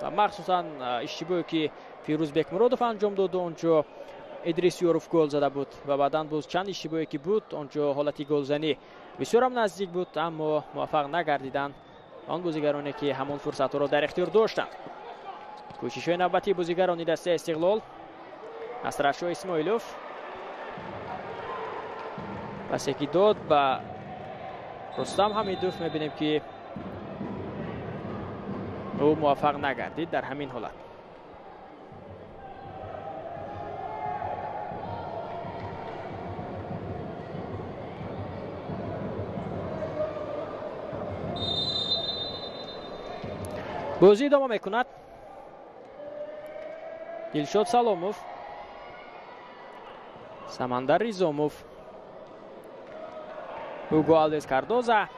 ва махсусан иштибоҳе, ки Фирӯзбек Муродов анҷом дод онҷо Идрис Юров гол зада буд ва баъдан боз чанд иштибоҳе ки буд, онҷо ҳолати голзанӣ бисёр ҳам наздик буд, аммо муваффақ нагардиданд он бозигароне ки ҳамон фурсатҳоро дар ихтиёр доштанд. Кӯшишҳои навбатии бозигарони дастаи Истиқлол. Насратшоҳ Исмоилов пасе ки дод ба Рустам Ҳамидов, мебинем ки ӯ муваффақ нагардид дар ҳамин ҳолат. Бозӣ идома мекунад. Дилшод Саломов, Самандар Ризомов, Ҳуго Алвес Кардоза.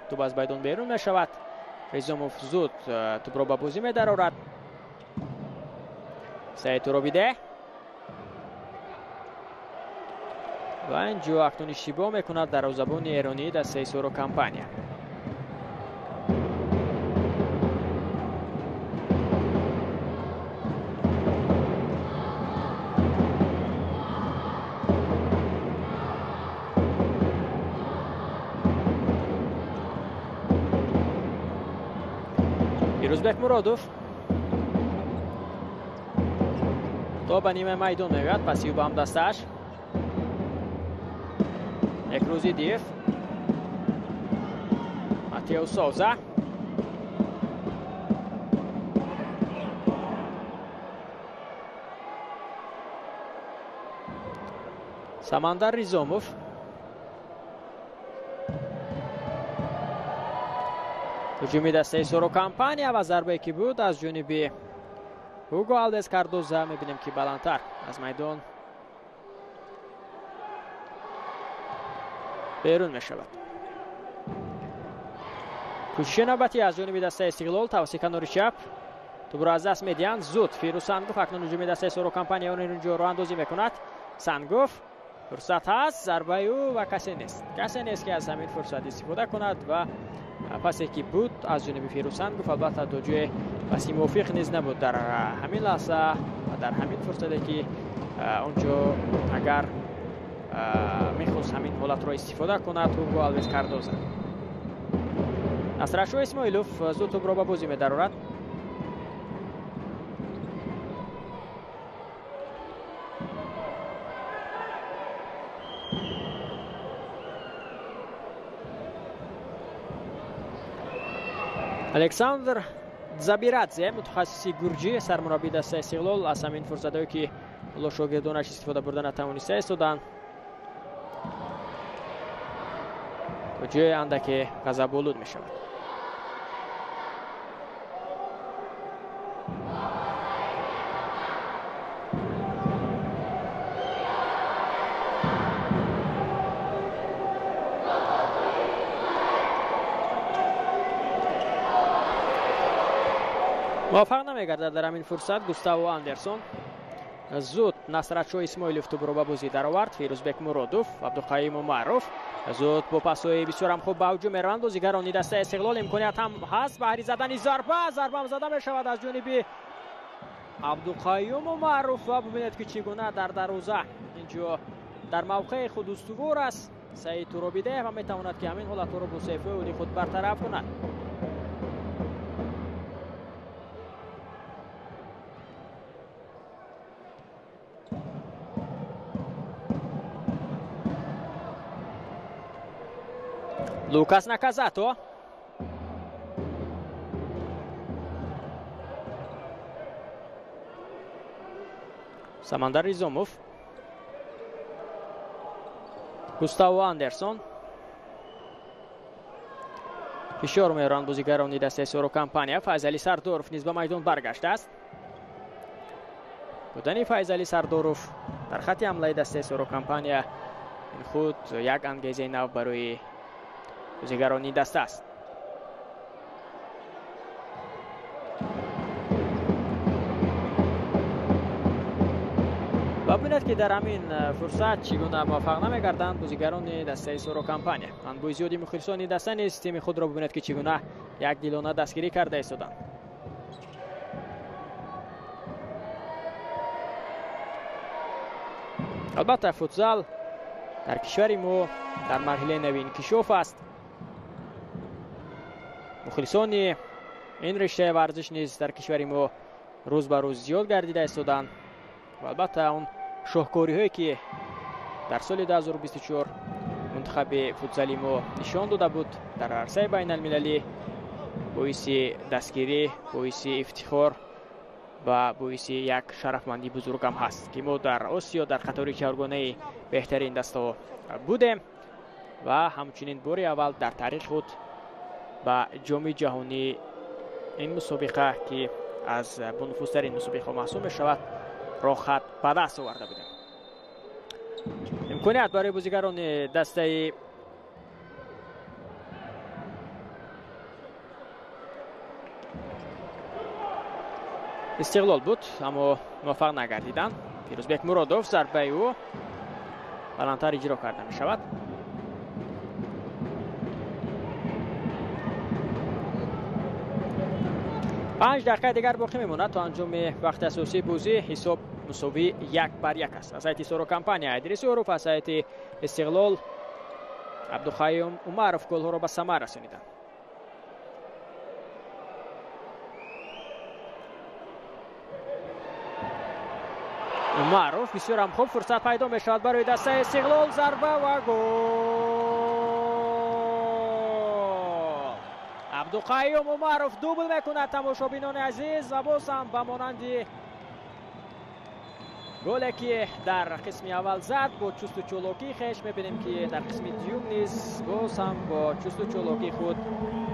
Тӯб аз майдон берун мешавад. Ризомов зуд тӯбро ба бозӣ медарорад. Саид Туробиде ва инҷо акнун иштибоҳ мекунад дарвозабони эронии дастаи Соро Компания. Фирӯзбек Муродов то ба нимаи майдон меояд, паси ӯ ба ҳамдастааш. Некрӯзидиев, Матеус Соза, Самандар Ризомов, ҳуҷуми дастаи Соро Компания ва зарбае ки буд аз ҷониби Ҳуго Алвес Кардоза, мебинем ки баландтар аз майдон берун мешавад. Кӯшиши навбатӣ аз ҷониби дастаи Истиқлол тавассути канори чап. Тӯбро аз даст медиҳанд. Зуд Фирӯз Сангов акнун ҳуҷуми дастаи Соро Компания онро роҳандозӣ мекунад. Сангов, фурсат ҳаст, зарбаи ӯ ва касе нест. Касе нест ки аз ҳамин фурсат истифода кунад ва пасе ки буд аз ҷониби Фирӯз Сангов албатта то ҷое паси мувофиқ низ набуд дар ҳамин лаҳза ва дар ҳамин фурсате ки онҷо агар мехост ҳамин ҳолатро истифода кунад Ҳуго Алвес Кардоза. Насратшоҳ Исмоилов зуд тӯбро ба бозӣ медарорад. Александр Забирадзе, мутахассиси гурҷӣ, сармураббии дастаи Истиқлол, аз ҳамин фурсатҳое ки ҳоло шогирдонаш истифода бурда натавониста истоданд, то ҷое андаке ғазаболуд мешавад. Муваффақ намегардад дар ҳамин фурсат Густаво Андерсон. Зуд Насратшоҳ Исмоилов тӯбро ба бозӣ даровард. Фирӯзбек Муродов, Абдуқаюм Умаров зуд бо пасҳои бисёрам хуб ба ҳуҷум мераванд. Бозигарони дастаи Истиқлол имконият ҳам ҳаст баҳри задани зарба. Зарба ҳам зада мешавад аз ҷониби Абдуқаюм Умаров ва бубинед ки чӣ гуна дар дарвоза инҷо дар мавқеи худ устувор аст Саид Туробиде ва метавонад ки ҳамин ҳолатҳоро бо сейфҳои ӯли худ бартараф кунад. Лукас Наказато. Самандар Ризомов, Густаво Андерсон. Фишор меоранд бозигарони дастаи Соро Компания. Файзали Сардоров низ ба майдон баргаштааст. Будани Файзали Сардоров дар хатти ҳамлаи дастаи Соро Компания ин худ як ангезаи нав барои бозигарони даста аст. Ва бинед ки дар ҳамин фурсат чӣ гуна муваффақ намегарданд бозигарони дастаи Соро Компания. Анбӯи зиёди мухлисони даста низ тими худро бибинед ки чӣ гуна якдилона дастгирӣ карда истоданд. Албатта, футзал дар кишвари мо дар марҳилаи нави инкишоф аст. Мухлисони ин риштаи варзиш низ дар кишвари мо рӯз ба рӯз зиёд гардида истоданд ва албатта он шоҳкориҳое ки дар соли 2024 мунтахаби футзали мо нишон дода буд дар арсаи байналмилалӣ боиси дастгирӣ, боиси ифтихор ва боиси як шарафмандии бузургам ҳаст, ки мо дар Осиё дар қатори чаҳоргонаи беҳтарин дастаҳо будем ва ҳамчунин бори аввал дар таърихи худ ба ҷоми ҷаҳонии ин мусобиқа, ки аз бонуфузтарин мусобиқаҳо маҳсуб мешавад, роҳхат ба даст оварда будем. Имконият барои бозигарони дастаи Истиқлол буд, аммо муваффақ нагардиданд. Фирӯзбек Муродов, зарбаи ӯ баландтар иҷро карда мешавад. Панҷ дақиқаи дигар боқӣ мемонад то анҷоми вақти асосии бозӣ. Ҳисоб мусовӣ 1-1 аст. Аз ҳайати Соро Компания Идрис Ёров, аз ҳайати Истиқлол Абдуқайюм Умаров голҳоро ба самар расониданд. Умаров бисёр ҳам хуб фурсат пайдо мешавад барои дастаи Истиқлол. Зарба ва гол! Абдуқайюм Умаров дубл мекунад, тамошобинони азиз, ва боз ҳам ба монанди голе ки дар қисми аввал зад бо чусту чолокии хеш, мебинем ки дар қисми дуюм низ боз ҳам бо чусту чолокии худ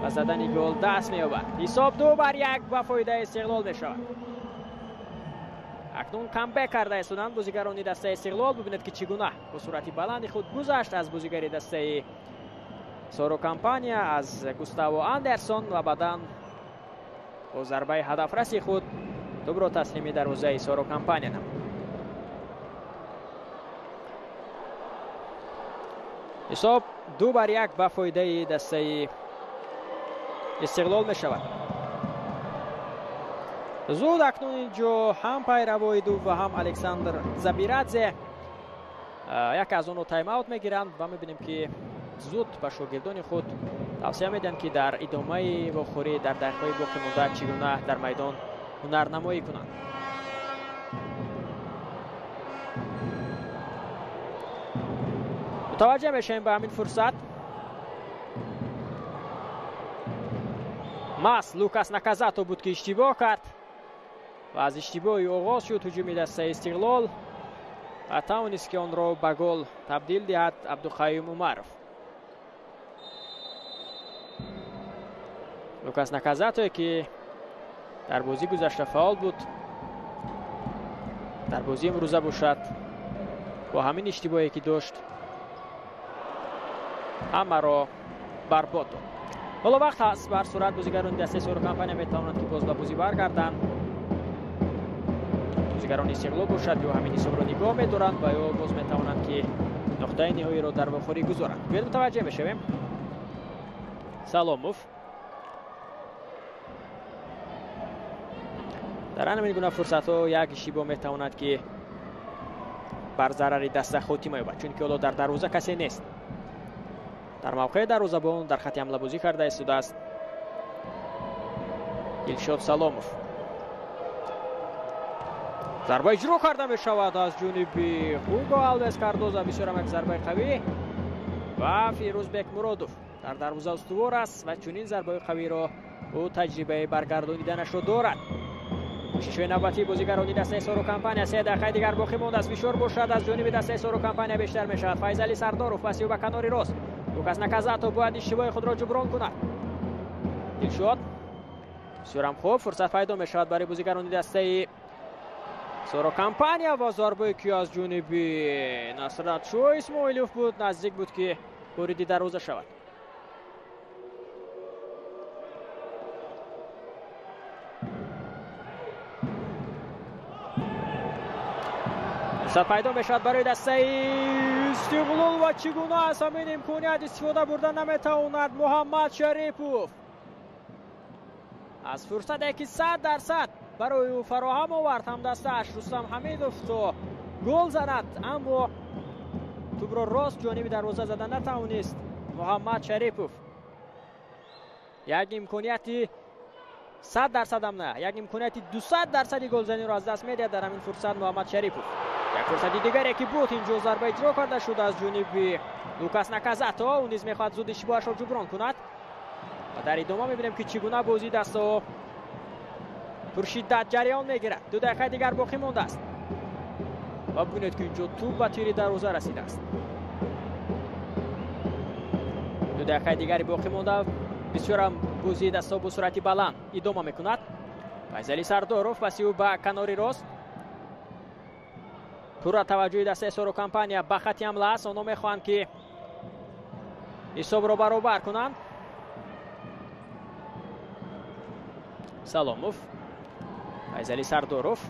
ба задани гол даст меёбад. Ҳисоб 2-1 ба фоидаи Истиқлол мешавад. Акнун камбек карда истоданд бозигарони дастаи Истиқлол. Бибинед ки чӣ гуна бо суръати баланди худ гузашт аз бозигари дастаи Соро Компания, аз Густаво Андерсон, ва баъдан бо зарбаи ҳадафраси худ тӯбро таслими дарвозаи Соро Компания намуд. Ҳисоб 2-1 ба фоидаи дастаи Истиқлол мешавад. Зуд акнун инҷо ҳам пайравои ду ва ҳам Александр Забирадзе яке аз онҳо тайм-аут мегиранд ва мебинем ки зуд ба шогирдони худ тавсия медиҳанд, ки дар идомаи вохӯрӣ дар дақиқаҳои боқӣ монда чӣ гуна дар майдон ҳунарнамоӣ кунанд. Мутаваҷҷеҳ мешавем ба ҳамин фурсат. Мас Лукас Наказато буд ки иштибоҳ кард ва аз иштибоҳи оғоз шуд ҳуҷуми дастаи Истиқлол ва тавонист ки онро ба гол табдил диҳад Абдуқайюм Умаров. Лукас Наказатое ки дар бозӣ гузашта фаъол буд, дар бозии имрӯза бошад бо ҳамин иштибоҳе ки дошт ҳамаро барбод дод. Ҳоло вақт ҳаст, ба ҳар сурат бозигарони дастаи Соро Компания метавонанд ки боз ба бозӣ баргарданд. Бозигарони Истиқлол бошад ё ҳамин ҳисобро нигоҳ медоранд ва ё боз метавонанд ки нуқтаи ниҳоиро дар вохӯрӣ гузоранд. Биёед мутаваҷҷеҳ мешавем. Саломов дар ҳамин гуна фурсатҳо як иштибоҳ метавонад ки бар зарари даста хотима ёбад, чунки ҳоло дар дарвоза касе нест. Дар мавқеи дарвозабон дар хати ҳамлабозӣ карда истодааст Дилшод Саломов. Зарба иҷро карда мешавад аз ҷониби Ҳуго Алвес Кардоза, бисёр ҳам як зарбаи қавӣ ва Фирӯзбек Муродов дар дарвоза устувор аст ва чунин зарбаи қавиро ӯ таҷрибаи баргардониданашро дорад. Кӯшишҳои навбатии бозигарони дастаи Соро Компания. 3 дақиқаи дигар боқӣ мондааст. Фишор бошад аз ҷониби дастаи Соро Компания бештар мешавад. Файзали Сардоров паси ӯ ба канори рост. Лукас Наказато бояд иштибоҳи худро ҷуброн кунад. Дилшод бисёрам хуб фурсат пайдо мешавад барои бозигарони дастаи Соро Компания ва зарбае ки аз ҷониби Насратшо Исмоилов буд, наздик буд ки вориди дарвоза шавад. Фурсат пайдо мешавад барои дастаи Истиқлол ва чӣ гуна аз ҳамин имконият истифода бурда наметавонад Муҳаммад Шарипов. Аз фурсате ки 100% барои ӯ фароҳам овард ҳамдастааш Рустам Ҳамидов то гол занад, аммо тӯбро рост ҷониби дарвоза зада натавонист Муҳаммад Шарипов. Як имконияти 100% ҳам на, як имконияти 200% голзаниро аз даст медиҳад дар ҳамин фурсат Муҳаммад Шарипов. Як фурсати дигаре ки буд, инҷо зарба иҷро карда шуд аз ҷониби Лукас Наказато. Ӯ низ мехоҳад зуд иштибоҳашро ҷуброн кунад ва дар идома мебинем ки чӣ гуна бозии дастаҳо пуршиддат ҷараён мегирад. 2 дақиқаи дигар боқӣ мондааст ва бубинед ки инҷо тӯб ба тири дарвоза расидааст. 2 дақиқаи дигари боқӣ монда, бисёрам бозии дастаҳо бо суръати баланд идома мекунад. Файзали Сардоров паси ӯ ба канори рост. Пурра таваҷҷӯҳи дастаи Соро Компания ба хати ҳамла аст. Онҳо мехоҳанд ки ҳисобро баробар кунанд. Саломов, Файзали Сардоров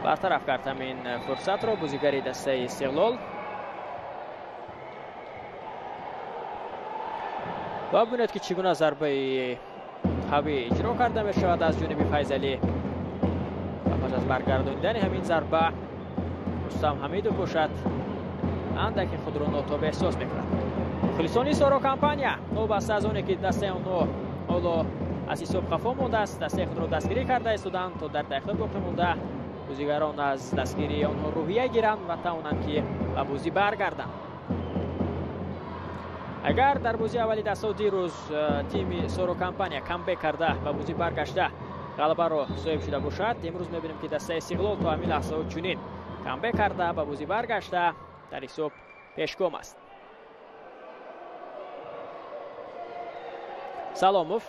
бартараф кард ҳамин фурсатро бозигари дастаи Истиқлол. Ва бубинед ки чӣ гуна зарбаи қавӣ иҷро карда мешавад аз ҷониби Файзалӣ. Ва пас аз баргардонидани ҳамин зарба Рустам Ҳамидов бошад андаке худро нотоб эҳсос мекунад. Мухлисони Соро Компания новобаста аз оне ки дастаи онҳо ҳоло аз ҳисоб қафо мондааст, дастаи худро дастгирӣ карда истоданд то дар дақиқаи боқӣ монда бозигарон аз дастгирии онҳо рӯҳия гиранд ва тавонанд ки ба бозӣ баргарданд. Агар дар бозии аввали дастаҳо дирӯз тими Соро Компания камбек карда ба бозӣ баргашта ғалабаро соҳиб шуда бошад, имрӯз мебинем ки дастаи Истиқлол то ҳамин лаҳзаҳо чунин камбек карда ба бозӣ баргашта дар ҳисоб пешгом аст. Саломов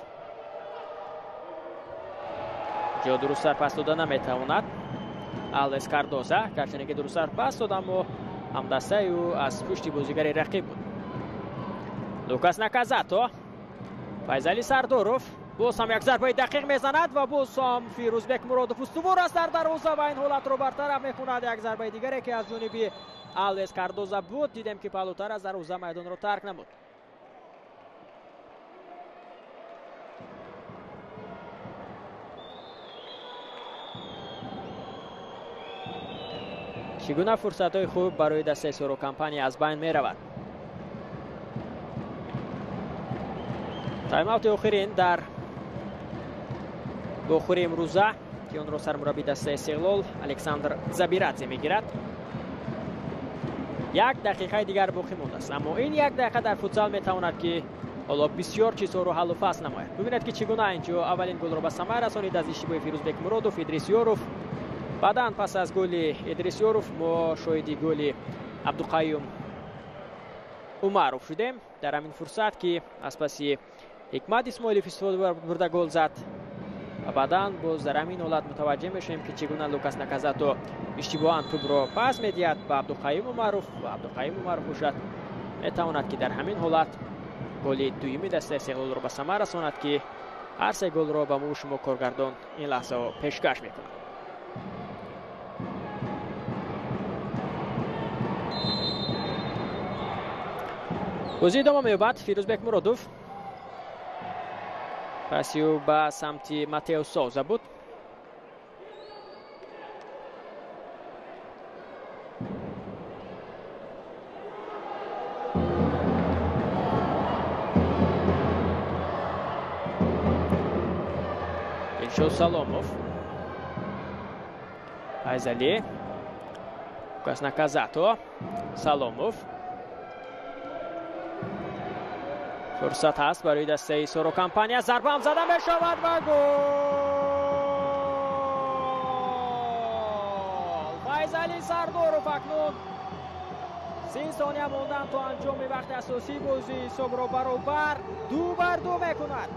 ҷо дурусттар пас дода наметавонад. Алвес Кардоза гарчанде ки дурусттар пас дод, аммо ҳамдастаи ӯ аз пушти бозигари рақиб буд. Лукас Наказато, Файзали Сардоров боз ҳам як зарбаи дақиқ мезанад ва боз ҳам Фирӯзбек Муродов устувор аст дар дарвоза ва ин ҳолатро бартараф мекунад. Як зарбаи дигаре ки аз ҷониби Алвес Кардоза буд, дидем ки паҳлӯтар аз дарвоза майдонро тарк намуд. Чӣ гуна фурсатҳои хуб барои дастаи Соро Компания аз байн меравад. Тайм-аути охирин дар бохӯри имрӯза ки онро сармурабби дастаи Истиқлол Александр Забирадзе мегирад. 1 дақиқаи дигар боқӣ мондааст, аммо ин 1 дақиқа дар футзал метавонад ки ҳоло бисёр чизҳоро ҳаллу фасл намояд. Бубинед ки чӣ гуна инҷо аввалин голро ба самар расонид аз иштибоҳи Фирӯзбек Муродов Идрис Ёров. Баъдан пас аз голи Идрис Ёров мо шоҳиди голи Абдуқаюм Умаров шудем. Дар ҳамин фурсат ки аз паси Ҳикмат Исмоилов истифода бурда гол зад ва баъдан боз дар ҳамин ҳолат мутаваҷҷеҳ мешавем ки чӣ гуна Лукас Наказато иштибоҳан тӯбро пас медиҳад ба Абдуқаюм Умаров ва Абдуқаюм Умаров бошад метавонад ки дар ҳамин ҳолат голи дуюми дастаи Истиқлолро ба самар расонад ки ҳар се голро ба мо шумо коргардон ин лаҳзаҳо пешкаш мекунад. Бозӣ идома меёбад. Фирӯзбек Муродов паси ӯ ба самти Матео Соза буд. Дилшод Саломов, Файзалӣ, Лукас Наказато, Саломов. Фурсат ҳаст барои дастаи Соро Компания. Зарба ҳам зада мешавад ва гол! Файзали Сардоров акнун 30 сония мондан то анҷоми вақти асосии бозӣ ҳисобро баробар 2-2 мекунад.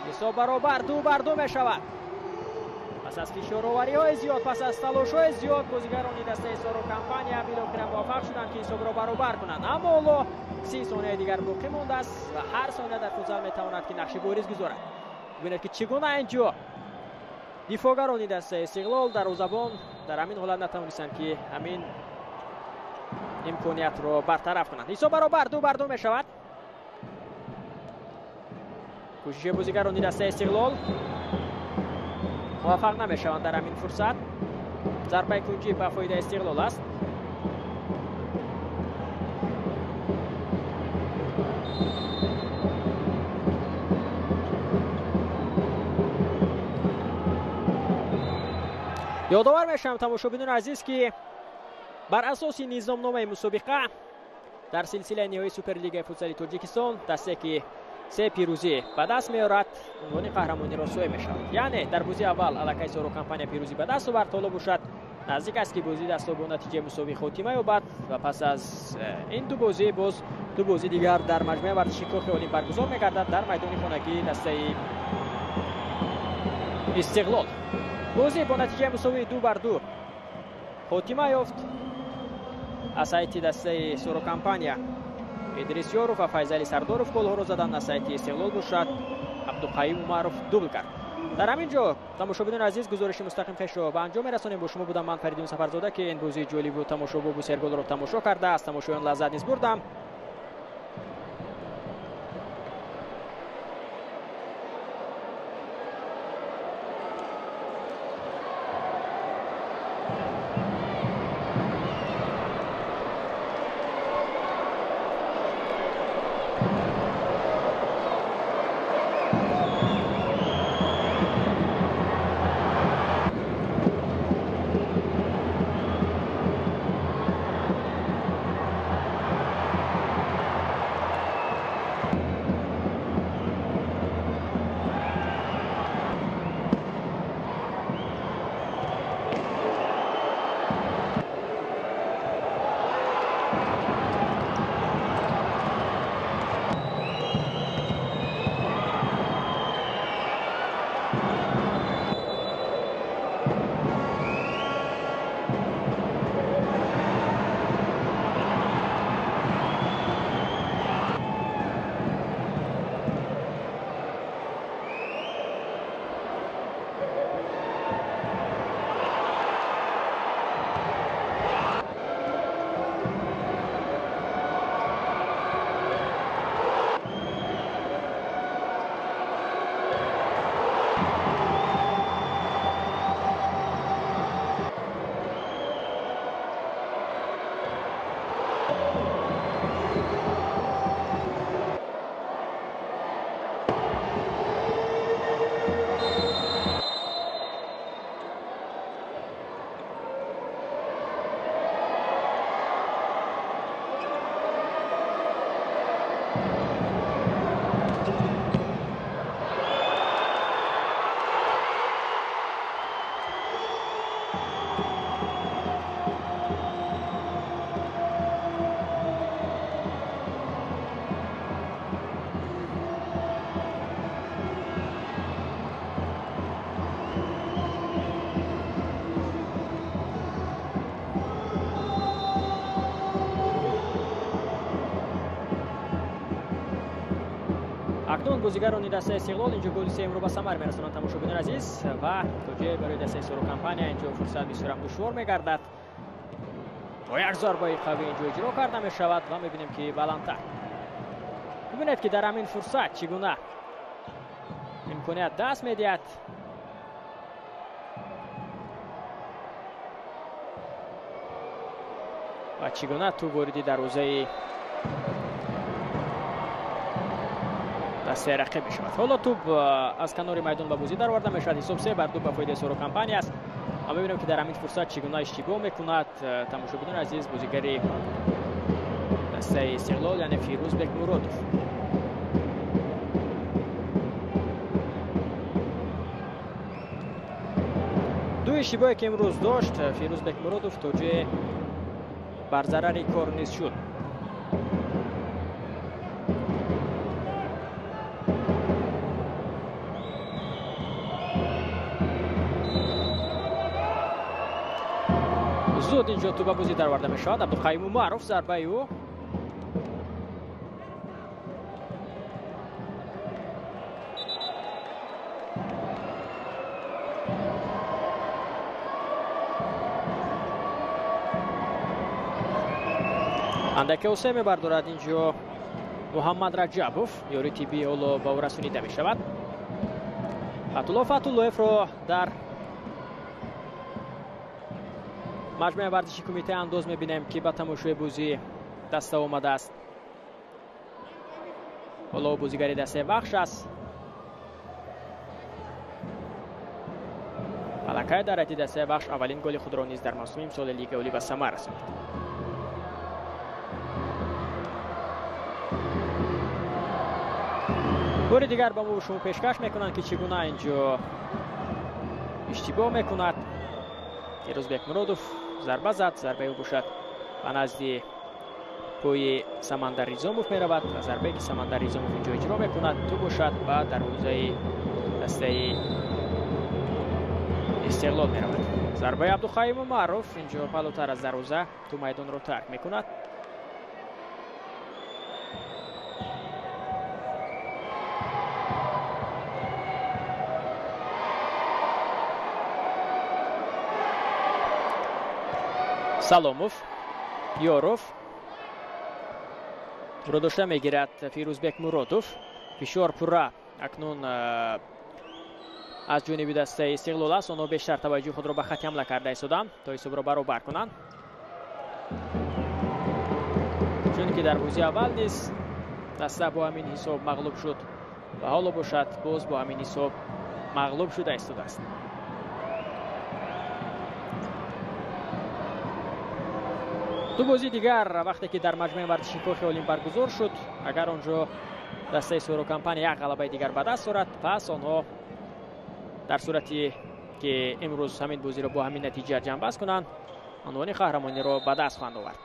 Ҳисоб баробар 2-2 мешавад. Пас аз фишоровариҳои зиёд, пас аз талошҳои зиёд бозигарони дастаи Соро Компания билохира муваффақ шуданд ки ҳисобро баробар кунанд. Аммо ҳоло 30 сонияи дигар боқӣ мондааст ва ҳар сония дар футзал метавонад ки нақши бориз гузорад. Бубинед ки чӣ гуна инҷо дифоъгарони дастаи Истиқлол дарвозабон дар ҳамин ҳолат натавонистанд ки ҳамин имкониятро бартараф кунанд. Ҳисоб баробар 2-2 мешавад. Кӯшиши бозигарони дастаи Истиқлол муваффақ намешаванд дар ҳамин фурсат. Зарбаи кунҷӣ ба фоидаи Истиқлол аст. Ёдовар мешавам тамошобинони азиз, ки бар асоси низомномаи мусобиқа дар силсилаи ниҳоии Суперлигаи футзали Тоҷикистон дастае ки се пирӯзӣ ба даст меорад, унвони қаҳрамониро соҳиб мешавад. Яъне дар бозии аввал аллакай Соро Компания пирӯзӣ ба даст овард, ҳоло бошад наздик аст ки бозии дастҳо бо натиҷаи мусовӣ хотима ёбад ва пас аз ин ду бозӣ боз ду бозии дигар дар маҷмӯаи варзиши Кохи Олим баргузор мегардад дар майдони хонагии дастаи Истиқлол. Бозӣ бо натиҷаи мусовии 2-2 хотима ёфт. Аз ҳайати дастаи Соро Компания Идрис Ёров ва Файзали Сардоров голҳоро заданд. Аз ҳайати Истиқлол бошад Абдуқаюм Умаров дубл кард. Дар ҳамин ҷо тамошобинони азиз, гузориши мустақим хешро ба анҷом мерасонем. Бо шумо будам ман Фаридун Сафарзода, ки ин бозии ҷолибу тамошобобу серголро тамошо карда, аз тамошои он лаззат низ бурдам. Акнун бозигарони дастаи Истиқлол инҷо голи сеюмро ба самар мерасонанд, тамошобинони азиз, ва то ҷое барои дастаи Соро Компания инҷо фурсат бисёрам душвор мегардад. Бо як зарбаи қавӣ инҷо иҷро карда мешавад ва мебинем ки баландтар. Бибинед ки дар ҳамин фурсат чӣ гуна имконият даст медиҳад. Ва чӣ гуна тӯб вориди дарвозаи дастаи рақиб мешавад. Ҳоло тӯб аз канори майдон ба бозӣ дароварда мешавад. Ҳисоб 3-2 ба фоидаи Соро Компания аст. Ва мебинем ки дар ҳамин фурсат чӣ гуна иштибоҳ мекунад тамошобинони азиз бозигари дастаи Истиқлол, яъне Фирӯз Бекмуродов. Ду иштибоҳе ки имрӯз дошт Фирӯз Бекмуродов то ҷое бар зарари кор низ шуд. Зуд инҷо тӯб ба бозӣ дароварда мешавад. Абдуқаюм Умаров зарбаи ӯ андаке осе мебардорад инҷо Муҳаммад Раҷабов, ёри тиббӣ ҳоло ба ӯ расонида мешавад. Фатулло Фатуллоевро дар маҷмӯаи варзиши кумитаи андоз мебинем, ки ба тамошои бозӣ даста омадааст. Ҳоло бозигари дастаи Вахш аст. Аллакай дар ҳайати дастаи Вахш аввалин голи худро низ дар мавсуми имсоли Лигаи Олӣ ба самар расонид. Бори дигар ба мо шумо пешкаш мекунанд, ки чӣ гуна инҷо иштибоҳ мекунад. Фирӯзбек Муродов зарба зад, зарбаи ӯ бошад ба назди пои Самандар Ризомов меравад ва зарбае ки Самандар Ризомов инҷо иҷро мекунад, ту бошад ба дарвозаи дастаи Истиқлол меравад. Зарбаи Абдуқайюм Умаров инҷо палутар аз дарвоза ту майдонро тарк мекунад. Саломов, Ёров ро дошта мегирад Фирӯзбек Муродов. Фишор пурра акнун аз ҷониби дастаи Истиқлол аст. Онҳо бештар таваҷҷӯҳи худро ба хати ҳамла карда истоданд, то ҳисобро баробар кунанд. Чунки дар бозии аввал низ даста бо ҳамин ҳисоб мағлуб шуд ва ҳоло бошад боз бо ҳамин ҳисоб мағлуб шуда истодааст. Ду бозии дигар вақте ки дар маҷмӯаи варзиши Кохи Олим баргузор шуд, агар онҷо дастаи Соро Компания як ғалабаи дигар ба даст орад, пас онҳо дар сурате ки имрӯз ҳамин бозиро бо ҳамин натиҷа ҷамъбаст кунанд, унвони қаҳрамониро ба даст хоҳанд овард.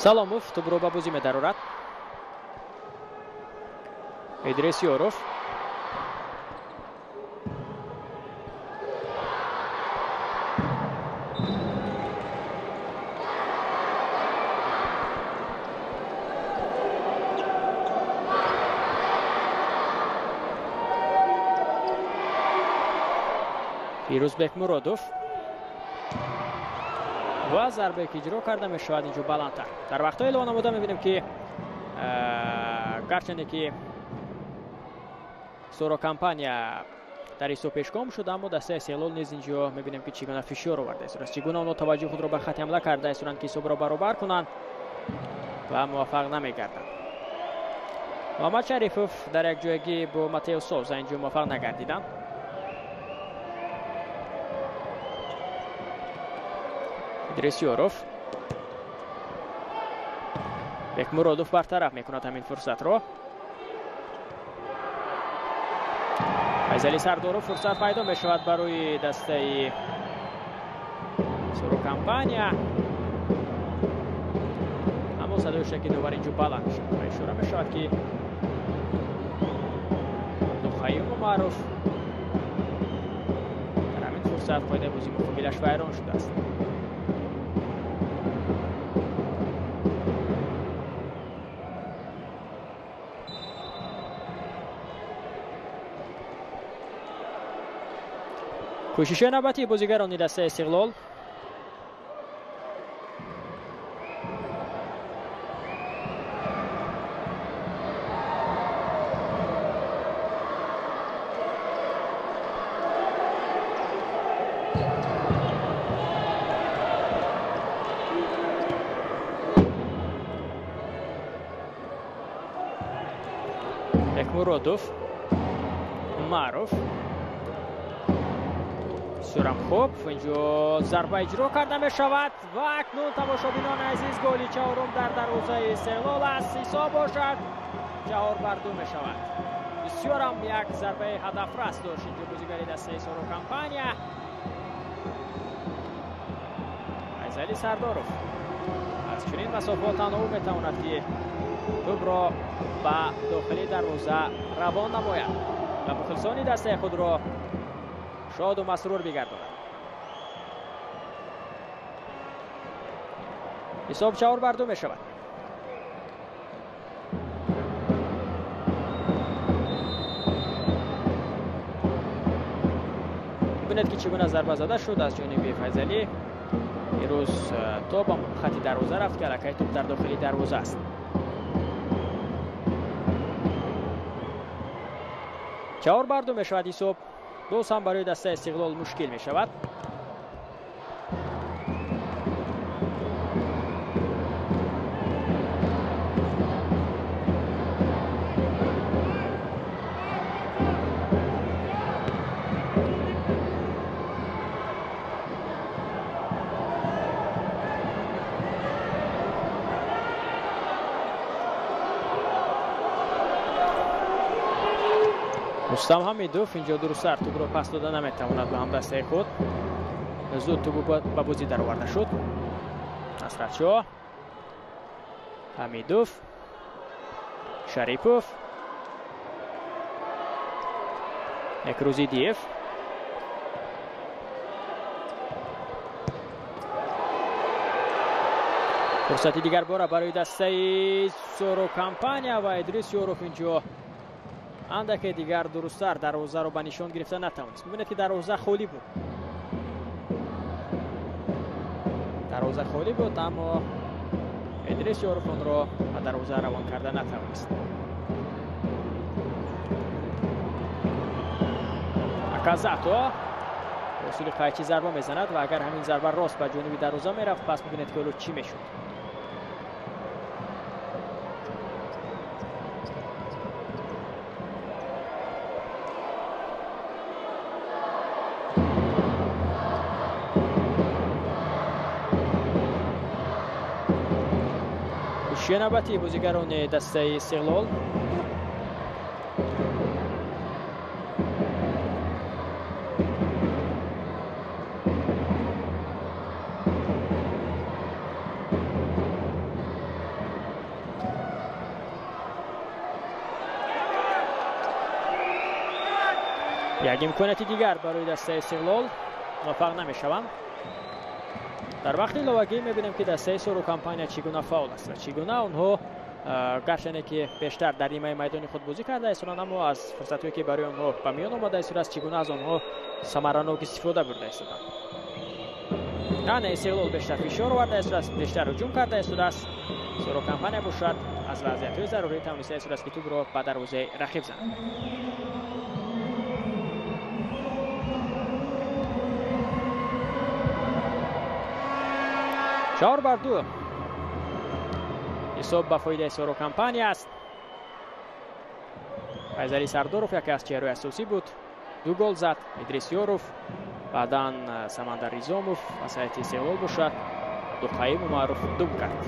Саломов тӯбро ба бозӣ медарорад. Идрис Ёров. Фирӯзбек Муродов ва зарбае ки иҷро карда мешавад инҷо баландтар. Дар вақтҳои илова намуда мебинем, ки гарчанде ки Соро Компания дар ҳисоб пешгом шуд, аммо дастаи Истиқлол низ инҷо мебинем, ки чӣ гуна фишор оварда истодааст, чӣ гуна онҳо таваҷҷӯҳи худро ба хати ҳамла карда истоданд, ки ҳисобро баробар кунанд ва муваффақ намегарданд. Муҳаммад Шарифов дар якҷоягӣ бо Матео Соза инҷо муваффақ нагардиданд. Идрис Ёров. Бекмуродов бартараф мекунад ҳамин фурсатро. Файзали Сардоров фурсат пайдо мешавад барои дастаи Соро Компания. Аммо садои шаки довар инҷо баланд мешавад ва ишора мешавад, ки Абдуқайюм Умаров дар ҳамин фурсат қоидаи бозии муқобилаш вайрон шудааст. Кӯшиши навбатии бозигарони дастаи Истиқлол. Бекмуродов, Умаров. Сурамхоб инҷо зарба иҷро карда мешавад ва акнун тамошобинони азиз голи чаҳорум дар дарвозаи Истиқлол аст. Ҳисоб бошад 4-2 мешавад. Бисёрам як зарбаи ҳадафрас дошт инҷо бозигари дастаи Соро Компания Файзали Сардоров. Аз чунин масофаҳо танҳо ӯ метавонад, ки тӯбро ба дохили дарвоза равон намояд ва мухлисони дастаи худро шоду масрур бигардонад. Ҳисоб 4-2 мешавад. Бубинед, ки чӣ гуна зарба зада шуд аз ҷониби Файзалӣ. Имрӯз то ба хати дарвоза рафт, ки аллакай тӯб дар дохили дарвоза аст. 4-2 мешавад ҳисоб. Боз ҳам барои дастаи Истиқлол мушкил мешавад. Рустам Ҳамидов инҷо дурусттар тӯбро пас дода наметавонад ба ҳамдастаи худ. Зуд тӯб ба бозӣ дароварда шуд. Насратшоҳ, Ҳамидов, Шарипов, Некрузидиев. Фурсати дигар бора барои дастаи Соро Компания ва Идрис Ёров инҷо андаке дигар дурусттар дарвозаро ба нишон гирифта натавонист. Мебинед, ки дарвоза холӣ буд. Дарвоза холӣ буд, аммо Идрис Ёров онро ба дарвоза равон карда натавонист. Аказато усули қайчи зарба мезанад ва агар ҳамин зарба рост ба ҷониби дарвоза мерафт, пас мебинед, ки ҳоло чӣ мешуд. Навбати бозигарони дастаи Истиқлол. Як имконияти дигар барои дастаи Истиқлол, муваффақ намешаванд. Дар вақти иловагӣ мебинем, ки дастаи Соро Компания чӣ гуна фаъол аст ва чӣ гуна онҳо, гарчанде ки бештар дар нимаи майдони худ бозӣ карда истоданд, аммо аз фурсатҳое, ки барои онҳо ба миён омада истодааст, чӣ гуна аз онҳо самаранок истифода бурда истоданд. Ана Истиқлол бештар фишор оварда истодааст, бештар ҳуҷум карда истодааст. Соро Компания бошад, аз вазъиятҳои зарурӣ тавониста истодааст, ки тӯбро ба дарвозаи рақиб занад. 4-2 ҳисоб ба фоидаи Соро Компания аст. Файзалӣ Сардоров яке аз чеҳраҳои асосӣ буд, 2 гол зад. Идрис Ёров, баъдан Самандар Ризомов аз ҳайати Истиқлол бошад, Абдуқаим Умаров дубл кард.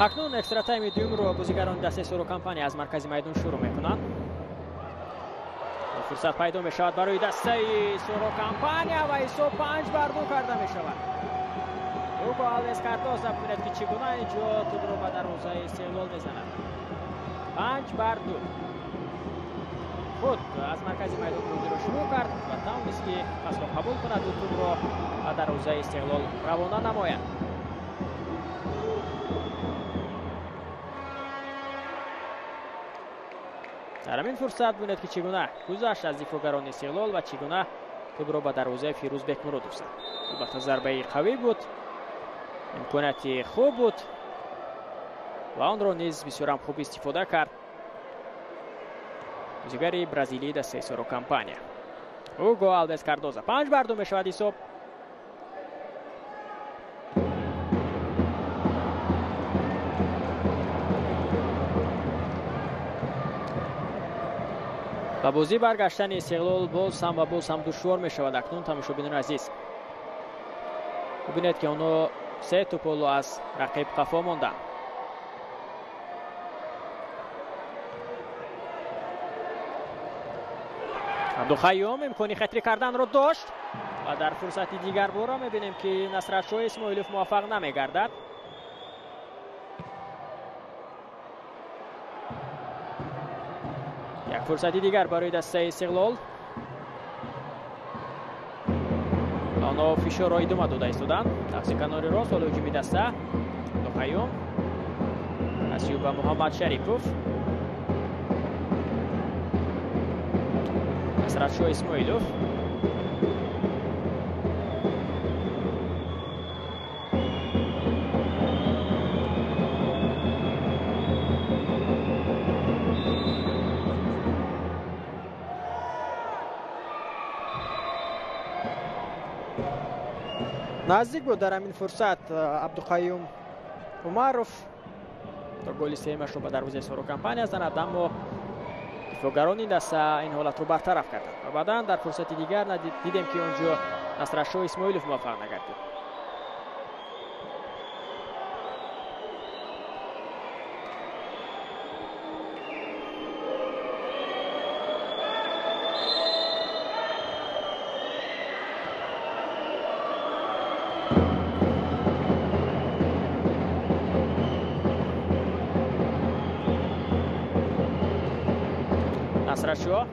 Акнун экстра тайми дуюмро бозигарони дастаи Соро Компания аз маркази майдон шурӯъ мекунанд. Фурсат пайдо мешавад барои дастаи Соро Компания ва ҳисоб 5-2 карда мешавад. Ҳуго Алвес Кардоза бубинед, ки чӣ гуна инҷо тӯбро ба дарвозаи Истиқлол мезанад. 5-2. Худ аз маркази майдон бозиро шурӯъ кард ва тавонист, ки пасро қабул кунад ва тӯбро ба дарвозаи Истиқлол равона намояд. Дар ҳамин фурсат бинед, ки чӣ гуна гузашт аз дифоъгарони Истиқлол ва чӣ гуна тӯбро ба дарвозаи Фирӯз Бекмуродов зад. Албатта зарбаи қавӣ буд, имконияти хуб буд ва онро низ бисёрам хуб истифода кард бозигари бразилии дастаи Соро Компания Уго Алвес Кардоза. 5-2 мешавад ҳисоб. Ба бозӣ баргаштани Истиқлол боз ҳам ва боз ҳам душвор мешавад. Акнун тамошобинони азиз, бубинед, ки онҳо се тӯполо аз рақиб қафо монданд. Абдухайюм имкони хатри карданро дошт ва дар фурсати дигар бора мебинем, ки Насратшоҳ Исмоилов муваффақ намегардад. Як фурсати дигар барои дастаи Истиқлол. Онҳо фишорро идома дода истоданд. Тақси канори рост ҳоло ҳуҷуми даста. Абдухайюм Асюба Муҳаммад Шарипов, Насратшоҳ Исмоилов. Наздик буд дар ҳамин фурсат Абдуқаюм Умаров то голи сеюмашро ба дарвозаи Соро Компания занад, аммо дифоъгарони даста ин ҳолатро бартараф карданд ва баъдан дар фурсати дигар дидем, ки он ҷо Насратшоҳ Исмоилов муваффақ нагардид. Насратшоҳ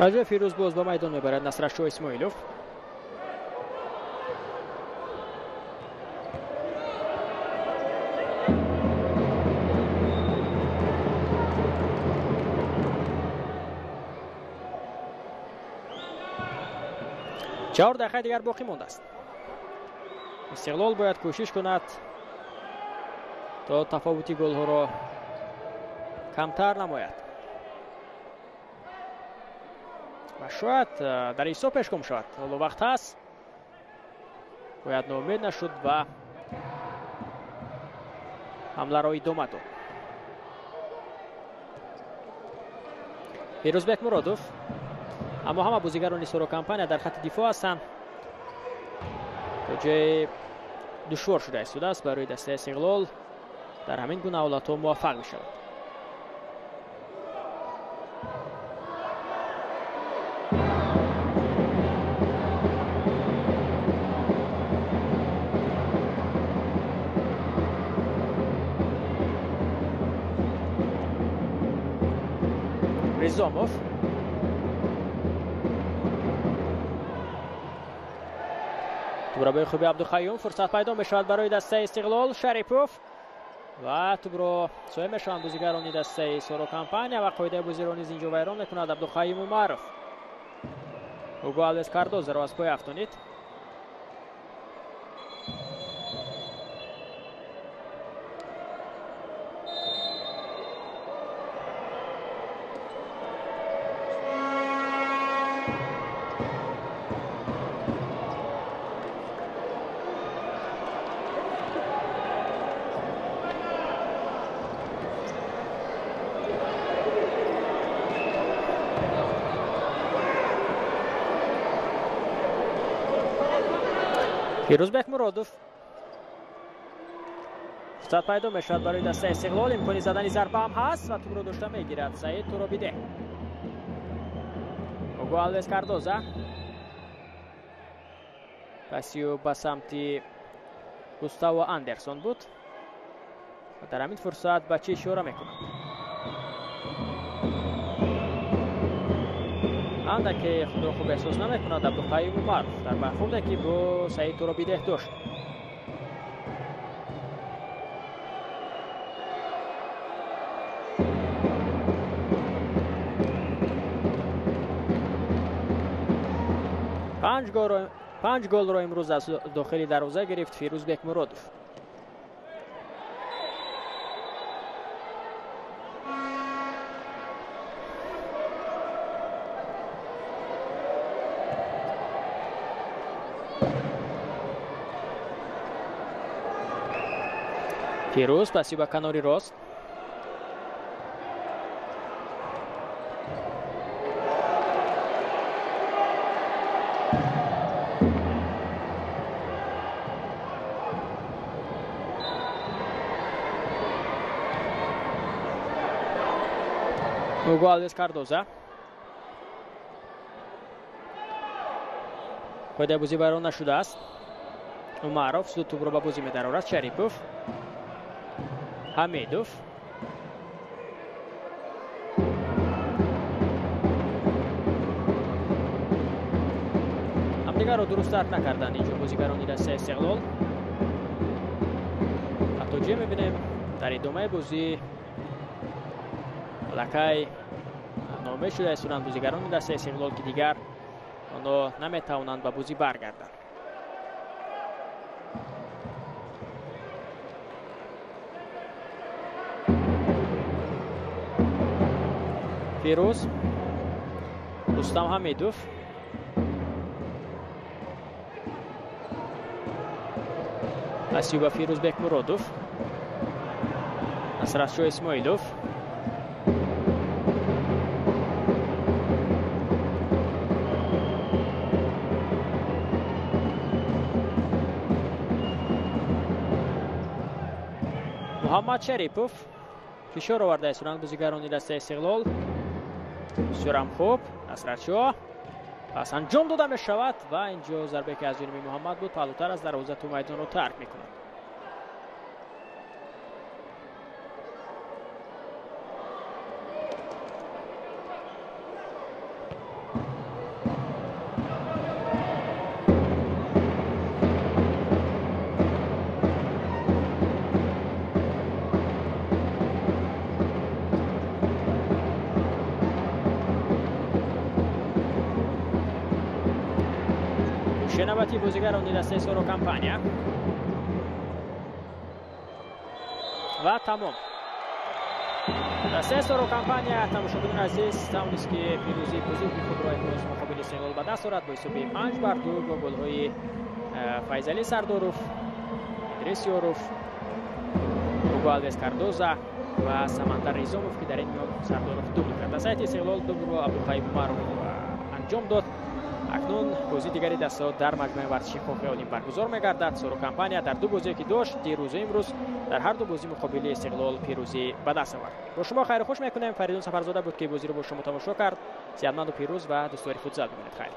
Раҷои Фирӯз боз ба майдон мебарад Насратшоҳ Исмоилов. Чор дақиқаи дигар боқӣ мондааст. Истиқлол бояд кӯшиш кунад то тафовути голҳоро камтар намояд ва шояд дар ҳисоб пешгом шавад. Ҳоло вақт ҳаст, бояд ноумед нашуд ва ҳамларо идома дод. Фирӯзбек Муродов, аммо ҳама бозигарони Соро Компания дар хатти дифоъ ҳастанд. То ҷои душвор шуда истодааст барои дастаи Истиқлол дар ҳамин гуна ҳолатҳо муваффақ мешавад. Ризомов тӯбрабои хуби Абдухайюм, фурсат пайдо мешавад барои дастаи Истиқлол. Шарипов ва тӯбро соҳиб мешаванд бозигарони дастаи Соро Компания ва қоидаи бозиро низ инҷо вайрон мекунад Абдухайюм Умаров. Уго Алвес Кардозаро аз пой афтонид. Фирӯзбек Муродов Фурсат пайдо мешавад барои дастаи Истиқлол. Имкони задани зарба ҳам ҳаст ва тӯбро дошта мегирад Саид Туробидеҳ. Уго Алвес Кардоза. Пасио ба самти Густаво Андерсон буд ва дар ҳамин фурсат ба чӣ ишора мекунад? Андаке худро хуб эҳсос намекунад Абдуқаюм Умаров дар бархурде ки бо Саид Туробидеҳ дошт. Панҷ голро имрӯз аз дохили дарвоза гирифт Фирӯз Бекмуродов. Фирӯз паси ба канори рост. Уго Алвес Кардоза. Қоидаи бозӣ вайрон нашудааст. Умаров зуд тӯбро ба бозӣ медарорад. Шарипов. Ҳамидов. Ҳамдигарро дуруст дарк накарданд инҷо бозигарони дастаи Истиқлол. Ҳатто ҷе мебинем дар идомаи бозӣ аллакай номе шуда истоданд бозигарони дастаи Истиқлол, ки дигар онҳо наметавонанд ба бозӣ баргарданд. Фирӯз, Рустам Ҳамидов. Асиюба Фирӯз Бекмуродов. Насратшо Исмоилов. Муҳаммад Шарипов фишор оварда истоданд бозигарони дастаи Истиқлол. Бисёрам хуб. Насратшо пас анҷом дода мешавад ва инҷо зарбе ки аз ҷониби Муҳаммад буд паҳлӯтар аз дарвоза ту майдонро тарк мекунад. Навбати бозигарони дастаи Соро Кампания ва тамом. Дастаи Соро Кампания, тамошобинони азиз, тавонист ки пирӯзии бузурги худро имрӯз муқобили Истиқлол ба даст орад бо ҳисоби 5-2 бо голҳои Файзалӣ Сардоров, Идрис Ёров, Уго Алвес Кардоза ва Самандар Низомов, ки дар ин миён Сардоров дубл кард. Дастаи Истиқлол дублро Абдуқаюм Умаров анҷом дод. Акнун бозии дигари дастаҳо дар маҷмӯаи варзиши Кохи Олимп баргузор мегардад. Соро Кампания дар ду бозие ки дошт дирӯзу имрӯз дар ҳар ду бозӣ муқобили Истиқлол пирӯзӣ ба даст овард. Бо шумо хайру хуш мекунем. Фаридун Сафарзода буд ки бозиро бо шумо тамошо кард. Сиҳатманду пирӯз ва дӯстдори футзал бимонед. Хайр.